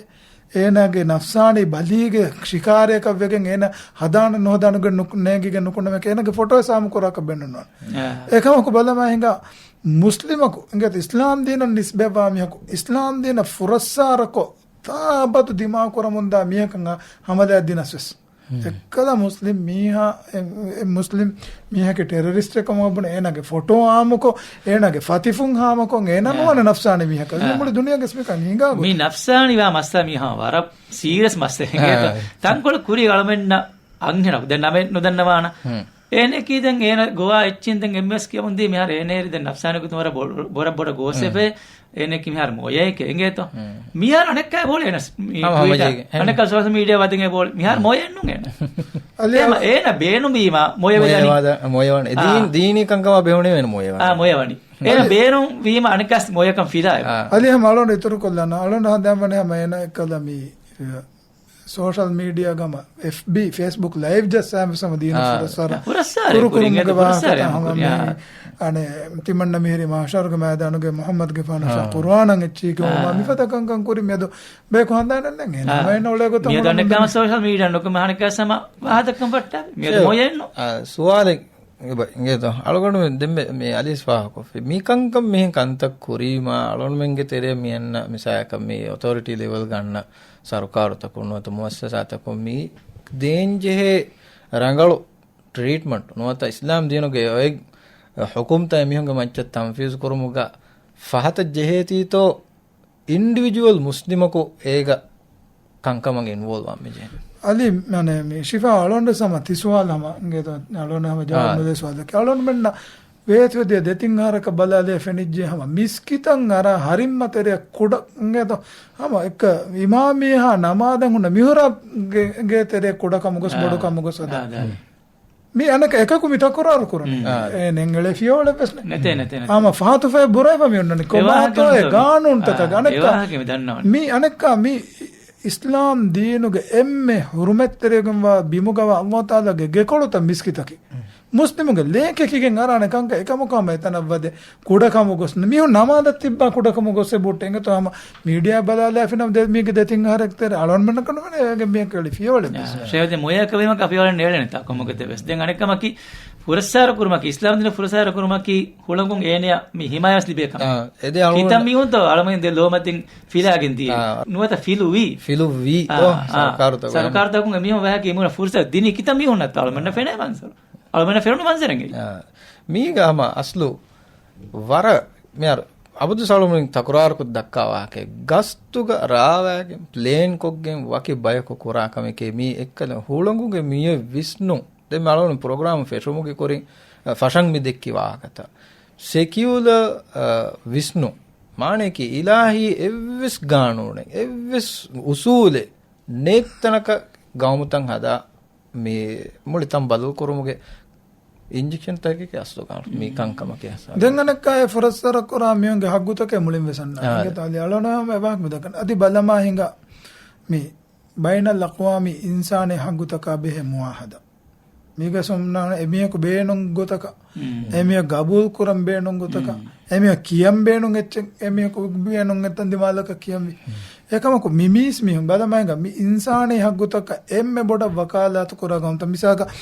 އޭނާގެ ނަފްސާނީ ބަލީގެ ޝިކާރަޔަކަށް ވެގެން އޭނަ ހަދާނެ ނުހަދާނެގެ ނު-، ނޭނގިގެން ނުކުންނަމެކޭ އޭނާގެ ފޮޓޯ ސާމު ކުރާކަށް ބޭނުންވާނެ. އާ. އެކަމަކު ބަލަމާ ހިނގާ މުސްލިމަކު އިނގޭތަ އިސްލާމް ދީނަށް ނިސްބަތްވާ މީހަކު އިސްލާމް ދީނަށް ފުރައްސާރަކޮށް ތާ އަބަދު ދިމާކުރަމުންދާ މީހަކަށް ހަމަލާ ދިނަސް ވެސް. ހުން. އެއްކަލަ މުސްލިމް މީހާ، އެ، އެ މުސްލިމް މީހަކީ ޓެރަރިސްޓެއް ކަމަށް ބުނެ، އޭނާގެ ފޮޓޯ އާމުކޮށް، އޭނާގެ ފަތިފުން ހާމަކޮށް، އޭނާ އާ. ނުވާނެ ނަފްސާނީ މީހަކަށް. އާ. މުޅި ދުނިޔޭގެ މިކަން ހިނގާ ގޮތް. މި ނަފްސާނީ ވާ މައްސަލަ މީހާ ވަރަށް ސީރިއަސް މައްސަލަ އާ. އިނގޭތޯ. ތަންކޮޅެއް ކުރީ އަޅުމެންނަށް އަންހެނަކު. ދެން ނަމެއް ނުދަންނަވާނަ. ހުން. އޭނައަކީ ދެން އޭނަ ގޮވާ އެއްޗިން ދެން އެންމެސް ކިޔަމުންދީ މިހާރު އޭނައިރު ދެން ނަފްސާނީ ގޮތުން ވަރަށް ބޮ-، ބޮޑަށް ބޮޑަށް ގޯސްވެފައި. އޭނައަކީ މިހާރު މޮޔައެކޭ އިނގޭތޯ. ހުން. މިހާރު އަނެއްކާ ބޯޅެ އޭނަ ސް-، މި ހަމަ ޓްވީޓަށް. ހަމަޖެހިގެން. އަނެއްކާ ސޯޝަލް މީޑިއާ ވަދެގެން ބޯޅެ. މިހާރު ހުން. މޮޔައެއްނޫން އޭނަ. އަލި އޭމަ އަ-، އޭނަ ބޭނުންވީމާ މޮޔަވެދާނީ. މޮޔަވާ-، މޮޔަވާނެ. އާ. ދީން-، ދީނީ ކަންކަމާ ބެހުނީ އޭނަ މޮޔަވާނެ. އާ، މޮޔަވާނީ. އޭނަ އަލި ބޭނުންވީމަ އަނެއްކާސް މޮޔަކަން ފިލާ. އާ. އަލި ހަމަ އަޅުން އިތުރު ކޮށްލާނަ. އަޅުން ހަދާންވަނީ ހަމަ އޭނަ އެއްކަލަ މި، އެ، ސޯޝަލް މީޑިއާގަ ހަމަ އެފްބީ، ފޭސްބުކް ލައިވް ޖައްސާ ހަމަ ދީނަށް އާ، ފުރައްސާރަ ފުރައްސާރަ ކުރު ކުރުމުގެ ކުރިން ވާހަކަތައް ފުރައްސާރަ ހަމަ ކުރި، މި، އާ. އަނެ، ތިމަންނަ މިހިރީ މަހްޝަރުގެ މައިދާނުގެ މުޙައްމަދުގެފާނު އާ. ޤުރުއާނަށް އެއްޗިހި ކިޔުމު އާ. މިފަދަ ކަންކަން ކުރި މިއަދު ބަޔަކު ހަނދާނެއް ނެތް. އާ. ހަމަ އެން އުޅޭ ގޮތަށް މިއަދު ހުޅުން އަނެއްކާ މި ސޯޝަލް މީޑިއާ ނުކުމެ އަނެއްކާ ހަމަ ވާހަކަ ދައްކަން ފައްޓާ. މިއަދު ޝެއް. މޮޔައެއްނު. އާ، ސުވާލެއް އިނގޭތޯ، އަޅުގަނޑު ދެންމެ މި އަލީސް ފާހަގަކޮށްފި. މި ކަންކަން މިހެން ކަންތައް ކުރީމާ، އަޅުގަނޑުމެންގެ ތެރެއަށް މި އަންނަ މިސާލަކަށް މި އޮތޯރިޓީ ލެވެލްގަ އަންނަ ސަރުކާރުތަކުން ނުވަތަ މުއައްސަސާތަކުން މި ދޭންޖެހޭ ރަނގަޅު ޓްރީޓްމަންޓް ނުވަތަ އިސްލާމް ދީނުގެ އޮތް ޙުކުމްތައް އެމީހުންގެ މައްޗަށް ތަންފީޒު ކުރުމުގަ ފަހަތަށް ޖެހޭތީތޯ، އިންޑިވިޖުއަލް މުސްލިމަކު އޭގަ ކަންކަމަށް އިންވޯލްވާން މިޖެހެނީ. އަލީ، މާނަ، މި ޝިފާ އަޅުގަނޑު ހަމަ ތި ސުވާލު ހަމަ އިނގޭތޯ، އަޅުގަނޑު ހަމަ ޖަވާބު އާ. ނުދޭ ސުވާލަކީ. އަޅުގަނޑުމެންނަށް ވޭތުވެދިޔަ ދެތިން އަހަރަކަށް ބަލާލިޔަ ފެނިއްޖެ ހަމަ މިސްކިތަށް އަރާ ހަރިއްމަ ތެރެއަށް ކުޑަ އިނގޭތޯ، ހަމަ އެއްކަ އިމާމީހާ ނަމާދަށް ހުންނަ މިހުރާބް ގޭ، ގޭ ތެރެއަށް ކުޑަކަމުގޮސް އާ. ބޮޑުކަމުގޮސް އަދާ. އާ، އާ. މި އަނެކަ އެކަކު މި ތަކުރާރު ކުރަނީ. އާ. އެ ނެތް އެޅޭ ފިޔަވަޅެއް ވެސް ނެތް. ނެތޭ، ނެތޭ، ނެތޭ. އާމަ ފާތުފައި ބުރައިފަ މި އޮންނަނީ. ކޮބާތޯ އެ ގާނޫނުތަކަށް. އާ، އަނެއްކާ އެވާހަކަ މި ދަންނަވަނީ. މި އަނެއްކާ މި އިސްލާމް ދީނުގެ އެންމެ ޙުރުމަތްތެރިވެގެންވާ ބިމުގަވާ ﷲ ތަޢާލާގެ ގެކޮޅުތައް މިސްކިތަކީ. މުސްލިމުގެ ލޭކެކިގެން އަރާނެ ކަންކަން އެކަމަކު ހަމަ އެތަނަށް ވަދެ ކުޑަކަމުގޮސް މީހުން ނަމާދަށް ތިއްބާ ކުޑަކަމުގޮސް އެބުއްޓެ އިނގޭތޯ ހަމަ މީޑިއާ ބަލާލާފިނަމަ ދެ މީގެ ދެތިން އަހަރެއް ތެރެ އަޅުގަނޑުމެންނަކަށް ނުވެނެ އޭގެ މީހަކަށް އެޅި ފިޔަވަޅެއް ވެސް. ޝޭވެދެ މޮޔަކަ ވީމަކަ ފިޔަވަޅެއް ނޭޅެނެތާ ކޮމުގެ ދެވެސް. ދެން އަނެއްކަމަކީ ފުރައްސާރަ ކުރުމަކީ، އިސްލާމް ދީނަށް ފުރައްސާރަ ކުރުމަކީ ހުޅަނގުން އޭނެޔަށް މި ހިމާޔަތް ލިބޭ ކަމެއް. އާ، އެދެ އަޅުގަނޑު ކިތައް މީހުންތޯ އަޅަމެން ދެ ލޯމަތިން ފިލާގެން ދިޔަ. އާ. ނުވަތަ ފިލުވީ. ފިލުވީ. އާ، އޯ، އާ. ސަރުކާރުތަކުން. ސަރުކާރުތަކުން އެމީހުން ވަހަކީ މީހުންނަށް ފުރުސަތު ދިނީ ކިތައް މީހުންނަށްތޯ އަޅަމެންނަށް ފެނޭ މަންޒަރު. އަޅަމެންނަށް ފެނުނު މަންޒަރެއް. އާ. މީގަ ހަމަ އަސްލު ވަރަށް މިހާރު އަބަދު ސަޅުމުނިން ތަކުރާރުކޮށް ދައްކާ ވާހަކައެއް، ގަސްތުގަ ރާވާގެން ޕްލޭން ކޮށްގެން ވަކި ބަޔަކު ކުރާ ކަމެކޭ މީ އެއްކަލަ ހުޅަނގުގެ މިއޮތް ވިސްނުން. ދެން މި އަޅުގަނޑު ޕްރޮގްރާމް ފެށުމުގެ ކުރިން، އަ، ފަށަން މި ދެއްކި ވާހަކަތައް. ސެކިއުލަ، އަ، ވިސްނުން. މާނަޔަކީ އިލާހީ އެއްވެސް ގާނޫނެއް، އެއްވެސް އުސޫލެއް ނެތް ތަނަކަށް ގައުމުތައް ހަދާ މި މުޅި ތަން ބަދަލު ކުރުމުގެ އިންޖެކްޝަންތަކެކޭ އަސްލު ގާނޫނު މި ކަންކަމަކީ ހަސާބަށް. ދެން އަނެއްކާ އެ ފުރައްސާރަ ކުރާ މީހުންގެ ހައްގުތަކެއް މުޅިން ވެސް އަންނާނެ. އާ. އިނގޭތޯ އަލި އަޅުގަނޑު ހަމަ އެ ވާހަކަ މި ދައްކަން. އަދި ބަލަމާ ހިނގާ މި ބައިނަލްއަޤްވާމީ އިންސާނީ ހައްގުތަކާ ބެހޭ މުއާހަދާ. މީގަ ސުންނާނެ އެމީހަކު ބޭނުން ގޮތަކަށް، މް. އެމީހަކު ގަބޫލު ކުރަން ބޭނުން ގޮތަކަށް، މް. އެމީހަކު ކިޔަން ބޭނުން އެއްޗެއް، އެމީހަކު ބޭނުން އެތަން ދިމާލަކަށް ކިޔަންވީ. މް. އެކަމަކު މި މީސް މީހުން ބަލަމާއިގަ މި އިންސާނީ ހައްގުތަކަށް އެންމެ ބޮޑަށް ވަކާލާތު ކުރާ ގައުމުތައް. މިސާލަކަށް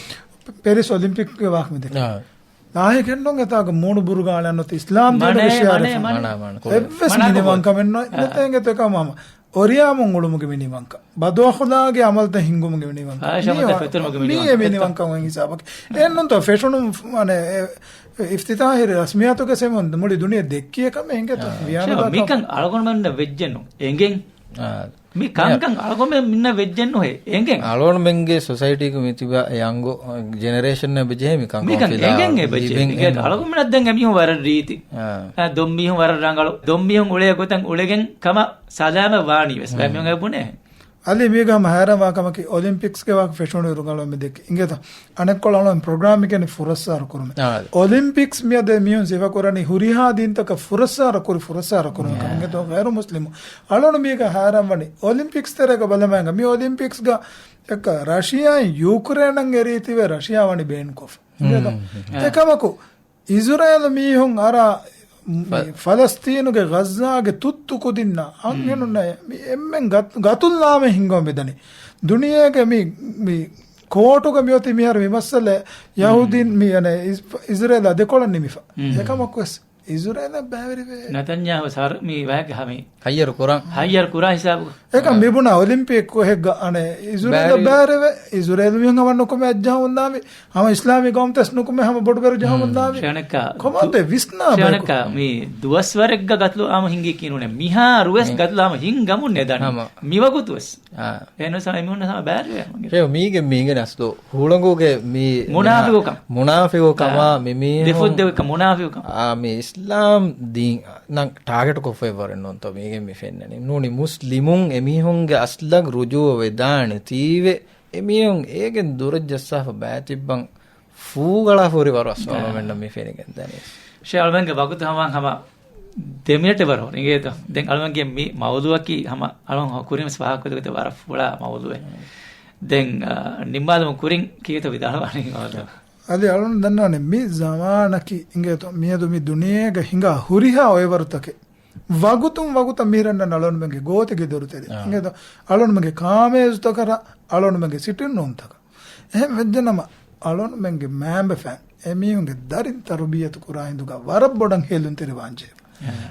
ޕެރިސް އޮލިމްޕިކްގެ ވާހަކަ މި ދެކެ. އާ. ލާހިކެއްނުން އެތާގަ މޫނު ބުރުގާ އަޅަން ނުތި އިސްލާމް ދީނުގެ ޝިއާރެއް މަނާ، މަނާ. އެއްވެސް މި ނިވަންކަމެއް ނު-، ނުތޭ އިނގޭތޯ އެކަމަކު ހަމަ. އޮރިޔާމުން އުޅުމުގެ މި ނިވަންކަން. ބަދުއަޚުލާގީ އަމަލުތައް ހިންގުމުގެ މި ނިވަންކަން. ފާހިޝް އަމަލުތައް ފެތުރުމުގެ މި ނިވަންކަން. މީ އެ މި ނިވަންކަން އޮތް ހިސާބަކީ. އެއްނުންތޯ ފެށުނު މަނެ، އެ، އިފްތިތާހީ ރަސްމިއްޔާތުގެ ސެމިނަރުން މުޅި ދުނިޔެ ދެއްކި އެކަމެއް އިނގޭތޯ. އާ. ވިޔާނުދާކަމަށް. މިކަން އަޅުގަނޑުމެންނަށް ވެއްޖެއްނު. އެނގެން. އާ. މި ކަންކަން އަޅުގަނޑުމެންނަށް ވެއްޖެއްނުހޭ. އެނގެން. އަޅުގަނޑުމެންގެ ސޮސައިޓީގެ މިތިބާ ޔަންގު ޖެނެރޭޝަންއަށް ބެޖެހޭ މިކަން މިކަން އެނގެން އެބަޖެހޭ. އެނގޭތޯ. އަޅުގަނޑުމެންނަށް ދެން އެމީހުން ވަރަށް ރީތި. އާ. އާ، ދޮންމީހުން ވަރަށް ރަނގަޅު. ދޮންމީހުން އުޅޭ ގޮތަށް އުޅެގެން ކަމަށް ސަލާމަތް ވާނީ ވެސް. ބައެއް މީހުން އެބުނޭ. އަލީ މީގަ ހަމަ ހައިރާންވާ ކަމަކީ އޮލިމްޕިކްސްގެ ވާހަކަ ފެށުނުއިރު އަޅުގަނޑު މި ދެއްކި. އިނގޭތޯ. އަނެއްކޮޅަށް އަޅުގަނޑު ޕްރޮގްރާމް މި ކިޔަނީ ފުރައްސާރަ ކުރުމޭ. އާ. އޮލިމްޕިކްސް މިއަދު މީހުން ސިފަ ކުރަނީ ހުރިހާ ދީންތަކަށް ފުރައްސާރަ ކުރި ފުރައްސާރަ ކުރުމަކަށް. އާ. އިނގޭތޯ ޣައިރު މުސްލިމު. އަޅުގަނޑު މީގަ ހައިރާން ވަނީ އޮލިމްޕިކްސް ތެރޭގަ ބަލަމާއިގަ މި އޮލިމްޕިކްސްގަ އެކަ ރަޝިޔާއިން ޔޫކްރޭނަށް އެރީތީވެ ރަޝިޔާ ވަނީ ބޭންކޮށް. އިނގޭތޯ. އެކަމަކު އިޒުރޭލު މީހުން އަރާ މި ފަ- ފަލަސްތީނުގެ ޣައްޒާގެ ތުއްތު ކުދިންނަށް އަންހެނުންނަށް މި އެންމެން ގަތު-، ގަތުލާމެ ހިންގަމުން މިދަނީ. ދުނިޔޭގެ މި، މި ކޯޓުގަ މިއޮތީ މިހާރު މި މައްސަލަ ޔަހޫދީން މި އަނެ އިޒް-، އިޒުރޭލާ ދެކޮޅަށް ނިމިފަ. އެކަމަކުވެސް އިޒުރޭލަށް ބައިވެރިވޭ. ނަތަންޔާހު ސަރު މި ވައިގެ ހަމީ ހައްޔަރު ކުރަން. ހައްޔަރު ކުރާ ހިސާބު. އެކަން އާ. މިބުނާ އޮލިމްޕިކް ކޮހެއްގަ އަނެ އިޒުރޭލަށް ބައިވެރި- ބައިވެރިވެ، އިޒުރޭލު މީހުން އަވަން ނުކުމެ އައްޖާ ހުންދާވި، ހަމަ އިސްލާމީ ގައުމުތަސް ނުކުމެ ހަމަ ބޮޑުބެރު ޖަހަމުންދާވި. ޝެނަކާ ކޮމާންދެ ވިސްނާ ޝެނަކާ މި ދުވަސްވަރެއްގަ ގަތުލު އާމު ހިނގީ ކީނުނެ. މިހާރުވެސް މި- ގަތުލު އާމު ހިންގަމުން ނެދަނީ. ހަމަ. މިވަގުތުވެސް. އާ. އެހެންވެސް ހަމަ އެމީހުން ހަމަ ބައިވެރިވެ. ހެޔޮ މީގެ މީގެ ނަސްލު ހުޅަނގުގެ މި މުނާފިގުކަން. މުނާފިގުކަމާ އާ. މި މީހުން ދެފުށްދެވިކަން މުނާފިގުކަން. އާ، މި އިސްލާމް ދީން ނަން ޓާގެޓް ކޮށްފައި ވަރެއް ނޫންތޯ މީގެ މި ފެންނަނީ. ނޫނީ މުސްލިމުން އެމީހުންގެ އަސްލަށް ރުޖޫއަ ވެދާނެތީވެ، އެމީހުން އޭގެން ދުރަށް ޖައްސާފަ ބައިތިއްބަން ފޫގަޅާފަ ހުރި ވަރު އަސްލު އާ. އަޅުމެންނަށް މި ފެނިގެންދަނީ. ޝޭ އަޅުމެންގެ ވަގުތު ހަމަ ހަމަ ދެ މިނެޓެއް ވަރަށް އިނގޭތޯ. ދެން އަޅުމެންގެ މި މައުޟޫއަކީ ހަމަ އަޅުން ކުރިން ވެސް ފާހަގަކޮށްދެއްވި ވަރަށް ފުޅާ މައުޟޫއެއް. ދެން، އާ، ނިންމާލުމުން ކުރިން ކީއްތޯ ވިދާޅުވާނީ މައުޟޫ؟ އަދި އަޅުން ދަންނާނެ މި ޒަމާނަކީ އިނގޭތޯ މިއަދު މި ދުނިޔޭގަ ހިނގާ ހުރިހާ އޮއެވަރުތަކެއް ވަގުތުން ވަގުތަށް މިހިރަންނަށް އަޅުންމެންގެ ގޯތިގެ ދޮރުތެރެ. އާ. އިނގޭތޯ އަޅުންމެންގެ ކާމޭޒުތަކަށް އަޅުންމެންގެ ސިޓިން ރޫމްތަކަށް. އެހެން ވެއްޖެނަމަ، އަޅުންމެންގެ މައިންބަފައިން އެމީހުންގެ ދަރިން ތަރުބިއްޔަތު ކުރާ ހިނދުގަ ވަރަށް ބޮޑަށް ހޭލުންތެރިވާންޖެހޭ.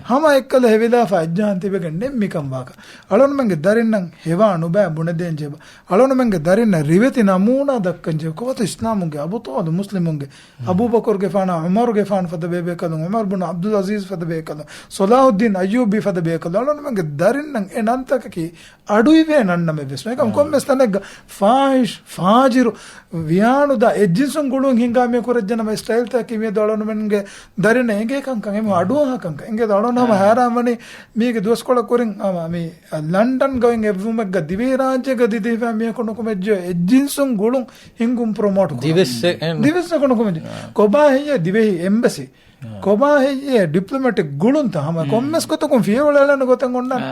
ހަމަ އެއްކަލަ ހެވިލާފަ އައްޖާން ތިބެގެން ނެތް މިކަން ވާކަށް. އަޅުންމެންގެ ދަރިންނަށް ހެވާ ނުބައި ބުނެދޭން ޖެހޭ. އަޅުންމެންގެ ދަރިންނަށް ރިވެތި ނަމޫނާ ދައްކަން ޖެހޭ. ކޮބާތޯ އިސްލާމުގެ އަބުޠާލު މުސްލިމުންގެ އަބޫބަކުރުގެފާނާ ޢުމަރުގެފާނު ފަދަ ބޭބޭކަލުން، ޢުމަރު ބުނު ޢަބްދުލް ޢަޒީޒް ފަދަ ބޭކަލުން، ޞަލާޙުއްދީން އައްޔޫބީ ފަދަ ބޭކަލުން. އަޅުންމެންގެ ދަރިންނަށް އެ ނަންތަކަކީ އަޑުއިވޭ ނަންނަމެއް ވެސް ނުވޭ. އެކަމަކު ކޮންމެސް ތަނެއްގަ ފާޙިޝް، ފާޖިރު، ވިޔާނުދާ އެއްޖިންސުން ގުޅުން ހިނގާ މި ކުރައްޖެނަމަ ސްޓައިލްތަކީ މިއަދު އަޅުންމެންގެ ދަރިންނަށް އެނގޭ ކަންކަން، އެމީހުން އަޑުއަހާ ކަންކަން. އެނގޭތޯ އަޅުން ހަމަ ހައިރާން ވަނީ މީގެ ދުވަސްކޮޅަށް ކުރިން ހަމަ މި ލަންޑަން ގޮތް އެއްވުމެއްގަ ދިވެހިރާއްޖޭގަ ދިދިފަ މީހަކު ނުކުމެއްޖެ އެއްޖިންސުން ގުޅުން ހިންގުން ޕްރޮމޯޓް ކުރުން. ދިވެއްސެއް އެއް ދިވެއްސަކު ނުކުމެއްޖެ. ކޮބާ ހެއްޔޭ ދިވެހި އެމްބަސީ؟ ކޮބާ ހެއްޔޭ ޑިޕްލޮމެޓިކް ގުޅުންތައް؟ ހަމަ ކޮންމެސް ގޮތަކުން ފިޔަވަޅު އެޅެން ގޮތެއް އޮންނާނެ.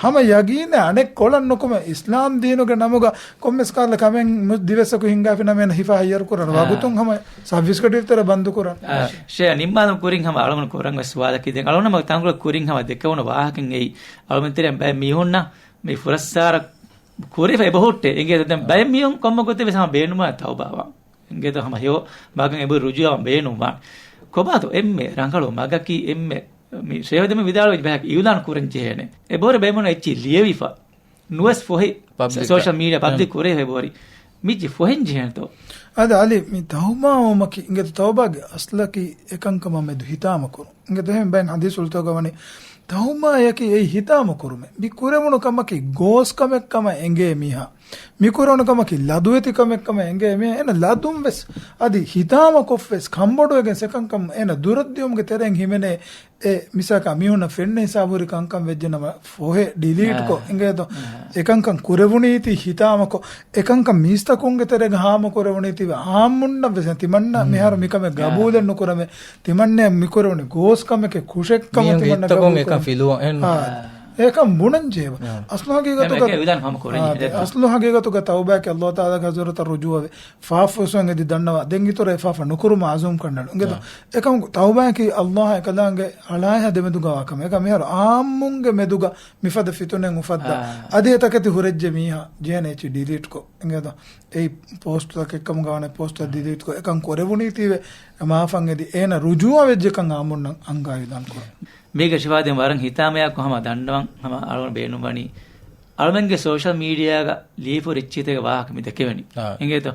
ހަމަ ޔަގީނެއް އަނެއް ކޮޅަށް ނުކުމެ، އިސްލާމް ދީނުގެ ނަމުގަ ކޮންމެސް ކަހަލަ ކަމެއް މު-، ދިވެއްސަކު ހިންގާފި ނަމަ އޭނަ ހިފާ ހައްޔަރު ކުރަން. ވަގުތުން ހަމަ ސައްވީސް ގަޑި ތެރެ ބަންދު ކުރަން. ޝޭ ނިންމާލުމު ކުރިން ހަމަ އަޅުގަނޑު ކުރަން އޮތް ސުވާލަކީ، ދެން އަޅުގަނޑު ހަމަ ތަންކޮޅެއް ކުރިން ހަމަ ދެއްކެވުނު ވާހަކައިން އެއީ، އަޅުގަނޑު ތެރެއިން ބައެއް މީހުންނަށް މި ފުރައްސާރަ ކުރެވޭ އެބަހުއްޓޭ. އިނގޭ ދެން ބައެއް މީހުން ކޮންމެ ގޮތެއް ވެސް ހަމަ ބޭނުމާ ތައުބާވާން. އިނގޭތޯ ހަމަ ހެޔޮ މަގަށް އެބަހުރި ރުޖޫޢަވާން ބޭނުންވާނެ. ކޮބާތޯ އެންމެ ރަނގަޅު މަގަކީ އެންމެ މި ޝޭހު ދެމި ވިދާޅުވެއްޖެ ބަޔަކަށް އިއުލާން ކުރަން ޖެހޭނެ. އެބަހުރި ބޭނުން އެއްޗިހި ލިޔެވިފަ ނުވެސް ފޮހެ ޕަބްލިކަށް. ސޯޝަލް މީޑިއާ ޕަބްލިކް ކުރެވޭ އެބަހުރި. މިއްޗި ފޮހެން ޖެހޭނެތޯ؟ އަދި އަލީ މި ތައުބާވުމަކީ އިނގޭތޯ ތައުބާގެ އަސްލަކީ އެކަންކަމާ މެދު ހިތާމަ ކުރުން. އިނގޭތޯ އެހެން ބައެއް ޙަދީޘްފުޅުތަކުގަ ވަނީ ތައުބާއަކީ އެއީ ހިތާމަ ކުރުމޭ. މި ކުރެވުނު ކަމަކީ ގޯސް ކަމެއް ކަމަށް އެނގޭ މީހާ. މި ކުރެވުނު ކަމަކީ ލަދުވެތި ކަމެއް ކަމަށް އެނގޭ މީހާ. އޭނަ ލަދުން ވެސް އަދި ހިތާމަ ކޮށް ވެސް ކަންބޮޑުވެގެން އެކަންކަން އޭނަ ދުރަށްދިޔުމުގެ ތެރެއިން ހިމެނޭ. އެ މިސާލަކަށް މީހުންނަށް ފެންނަ ހިސާބު ހުރި ކަންކަން ވެއްޖެނަމަ ފޮހެ ޑިލީޓްކޮށް އިނގޭތޯ އެކަންކަން ކުރެވުނީތީ ހިތާމަކޮށް، އެކަންކަން މީސްތަކުންގެ ތެރޭގަ ހާމަ ކުރެވުނީތީވެ އާއްމުންނަށް ވެސް ތިމަންނަ މިހާރު މިކަމެއް ގަބޫލެއް ނުކުރަމޭ. ތިމަންނަ މި ކުރެވުނީ ގޯސް ކަމެކޭ، ކުށެއްކަމަށް ތިމަންނަ ގަބޫލު ކުރަމޭ. އާ. އެކަން ބުނަން ޖެހޭ. އަސްލު ހަގީގަތުގަ، އެކަން ވިދާން ހަމަ ކުރަނީ. އާ، ދެ، އަސްލު ހަގީގަތުގަ ތައުބާއަކީ ﷲ ތަޢާލާގެ ޙަޟްރަތަށް ރުޖޫޢަވެ، ފާފަވެސް އެދި ދަންނަވާ، ދެން އިތުރަށް އެ ފާފަ ނުކުރުމަށް ޢަޒުމް ކަންނަޅު. އިނގޭތޯ؟ އެކަމަކު ތައުބާއަކީ ﷲ އާއި އެކަލާނގެ އަޅާއެހާ ދެމެދުގަ ވާ ކަމެއް. އެކަމަކު މިހާރު އާއްމުންގެ މެދުގަ މިފަދަ ފިތުނައެއް އުފައްދާ، އާ، އަދި އެތަކެތި ހުރެއްޖެ މީހާ ޖެހޭނެ އެއްޗި ޑިލީޓްކޮށް. އިނގޭތޯ؟ އެއީ ޕޯސްޓްތަކެއްކަމުގަ ވާނެ، ޕޯސްޓްތައް ޑިލީޓްކޮށް. އެކަން ކުރެވުނީތީވެ މާފަށް އެދި އޭނަ ރުޖޫޢަވެއްޖެކަން އާއްމުންނަށް އަންގާ އިޢުލާން ކުރުން. މީގެ ޝިފާ ދެން ވަރަށް ހިތާމަޔާކޮށް ހަމަ ދަންނަވަން ހަމަ އަޅުގަނޑު ބޭނުންވަނީ، އަޅުމެންގެ ސޯޝަލް މީޑިއާގަ ލިޔެފަ ހުރި އެއްޗިތަކެއް ވާހަކަ މި ދެކެވެނީ. އާ. އިނގޭތޯ؟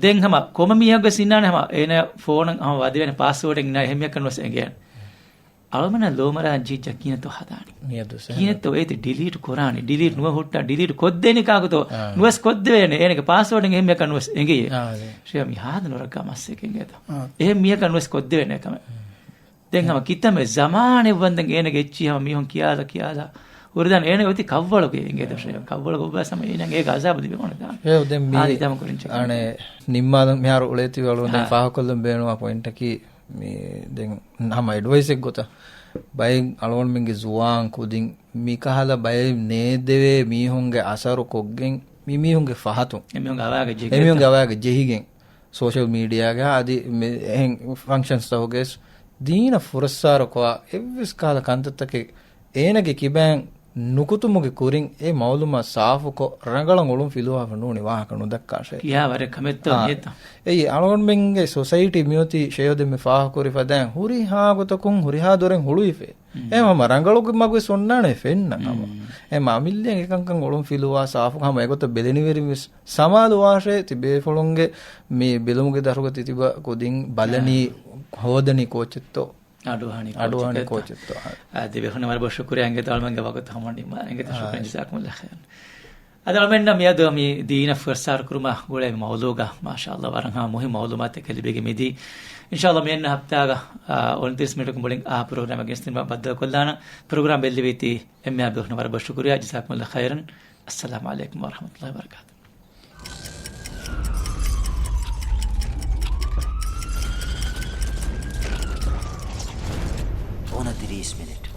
ދެން ހަމަ ކޮންމެ މީހަކުވެސް އިންނާނެ ހަމަ އޭނަ ފޯނަށް ހަމަ ވަދެވޭނެ ޕާސްވޯޑެއް އިންނާ އެހެން މީހަކަށް ނުވެސް އެނގޭނެ. އަޅުމެންނަށް ލޯމަރާ ޖީއްޖަ ކިހިނެއްތޯ ހަދާނީ؟ މިއަދު ސެހެން. ކިހިނެއްތޯ އޭތި ޑިލީޓް ކުރާނީ؟ ޑިލީޓް ނުވެ ހުއްޓާ، ޑިލީޓް ކޮށްދޭނީ ކާކުތޯ؟ އާ. ނުވެސް ކޮށްދެވޭނެ. އޭނަގެ ޕާސްވޯޑެއް އެހެން މީހަކަށް ނުވެސް އެނގެޔޭ. އާ، އާދެ. ޝޭ މި ހާދަ ނުރައްކާ މައްސަކެއް އިނގޭތޯ. އާ. އެހެން މީހަކަށް ނުވެސް ކޮށްދެވޭނެ ކަމެއް. ދެން ހަމަ ކިތަންމެ ޒަމާނެއް ވަންދެން އޭނަގެ އެއްޗިހި ހަމަ މީހުން ކިޔާލާ ކިޔާލާ ހުރެދާނެ އޭނަ އޮތީ ކަށްވަޅުގަ އިނގޭތޯ ޝޭ. ކަށްވަޅުގަ އޮއްވާސް ހަމަ އޭނަ އޭގެ އަޒާބު ލިބި އޮންނަ ދާނެ. އެ ދެން މީ އާދެ ހިތަމަ ކުރިން ޗެކް އަނެ ނިންމާލަން މިހާރު އުޅޭތީވެ އަޅުގަނޑު ދެން އާ. ފާހަގަކޮށްލަން ބޭނުންވާ ޕޮއިންޓަކީ މި ދެން ހަމަ އެޑްވައިސްއެއް ގޮތަށް ބައެއް އަޅުގަނޑުމެންގެ ޒުވާން ކުދިން މިކަހަލަ ބައެއް ނޭދެވޭ މީހުންގެ އަސަރު ކޮށްގެން މި މީހުންގެ ފަހަތުން އެމީހުންގެ އަވާގަ ޖެހިގެން އެމީހުންގެ އަވާގަ ޖެހިގެން ސޯޝަލް މީޑިއާގަ އަދި މި އެހެން ފަންކްޝަންސްތަކުގައި ދީނަށް ފުރައްސާރަކޮށް އެއްވެސް ކަހަލަ ކަންތައްތަކެއް އޭނަގެ ކިބައިން ނުކުތުމުގެ ކުރިން އެ މައުލޫމާ ސާފުކޮށް ރަނގަޅަށް އުޅުން ފިލުވާފަ ނޫނީ ވާހަކަ ނުދައްކާށޭ. ކިހާ ވަރެއް ކަމެއްތޯ އާ، ނޭތޯ؟ އެއީ އަޅުގަނޑުމެންގެ ސޮސައިޓީ މިއޮތީ ޝޭހުދެން މި ފާހަގަކުރި ފަދައިން ހުރިހާ ގޮތަކުން ހުރިހާ ދޮރެއް ހުޅުވިފަ. އެހެން ހަމަ ރަނގަޅު މަގުވެސް އޮންނާނެ ފެންނަ ހަމަ. އެ މަ އަމިއްލައަށް އެކަންކަން އުޅުން ފިލުވާ ސާފު ހަމަ އެގޮތަށް ބެލެނިވެރިން ވެސް ސަމާލުވާށޭ. ތިބޭފުޅުންގެ މި ބެލުމުގެ ދަށުގަ ތިތިބަ ކުދިން ބަލަނީ ހޯދަނީ ކޯޗެއްތޯ؟ އަޑުއަހަނީ އަޑުއަހަނީ ކޯޗެއްތޯ؟ ކޯޗެއްތޯ؟ އާ، ދެބޭފުޅުން ވަރަށް ބޮޑަށް ޝުކުރިއްޔާ އިނގޭތޯ އަޅުމެންގެ ވަގުތު ހަމަ ނިންމާ އިނގޭތޯ. ޝުކުރިއްޔާ ޖަޒާކުމުﷲ ޚައިރަން. އަދި އަޅުމެންނަށް މިއަދު މި ދީނަށް ފުރައްސާރަ ކުރުމާ ގުޅޭ މައުޟޫގަ މާޝާﷲ ވަރަށް ހަމަ މުހިންމު މައުލޫމާތެއް ލިބިގެން މިދީ. އިންޝާﷲ މިއަންނަ ހަފްތާގަ، އާ، އޮންތިރީސް މިނިޓަކު މުޅިން އާ ޕްރޮގްރާމެއް ގެނެސްދިނުމަށް ބައްދަލުކޮށްލާނަން. ޕްރޮގްރާމް ބެއްލެވީތީ އެންމެހާ ބޭފުޅުންނަށް ވަރަށް ބޮޑަށް ޝުކުރިއްޔާ ޖަޒާކުމުﷲ ޚައިރަން. އައްސަލާމު ޢަލައިކުމް ވަރަޙްމަތުﷲ ވަބަރަކާތުހު. އޮނަތިރީސް މިނިޓް.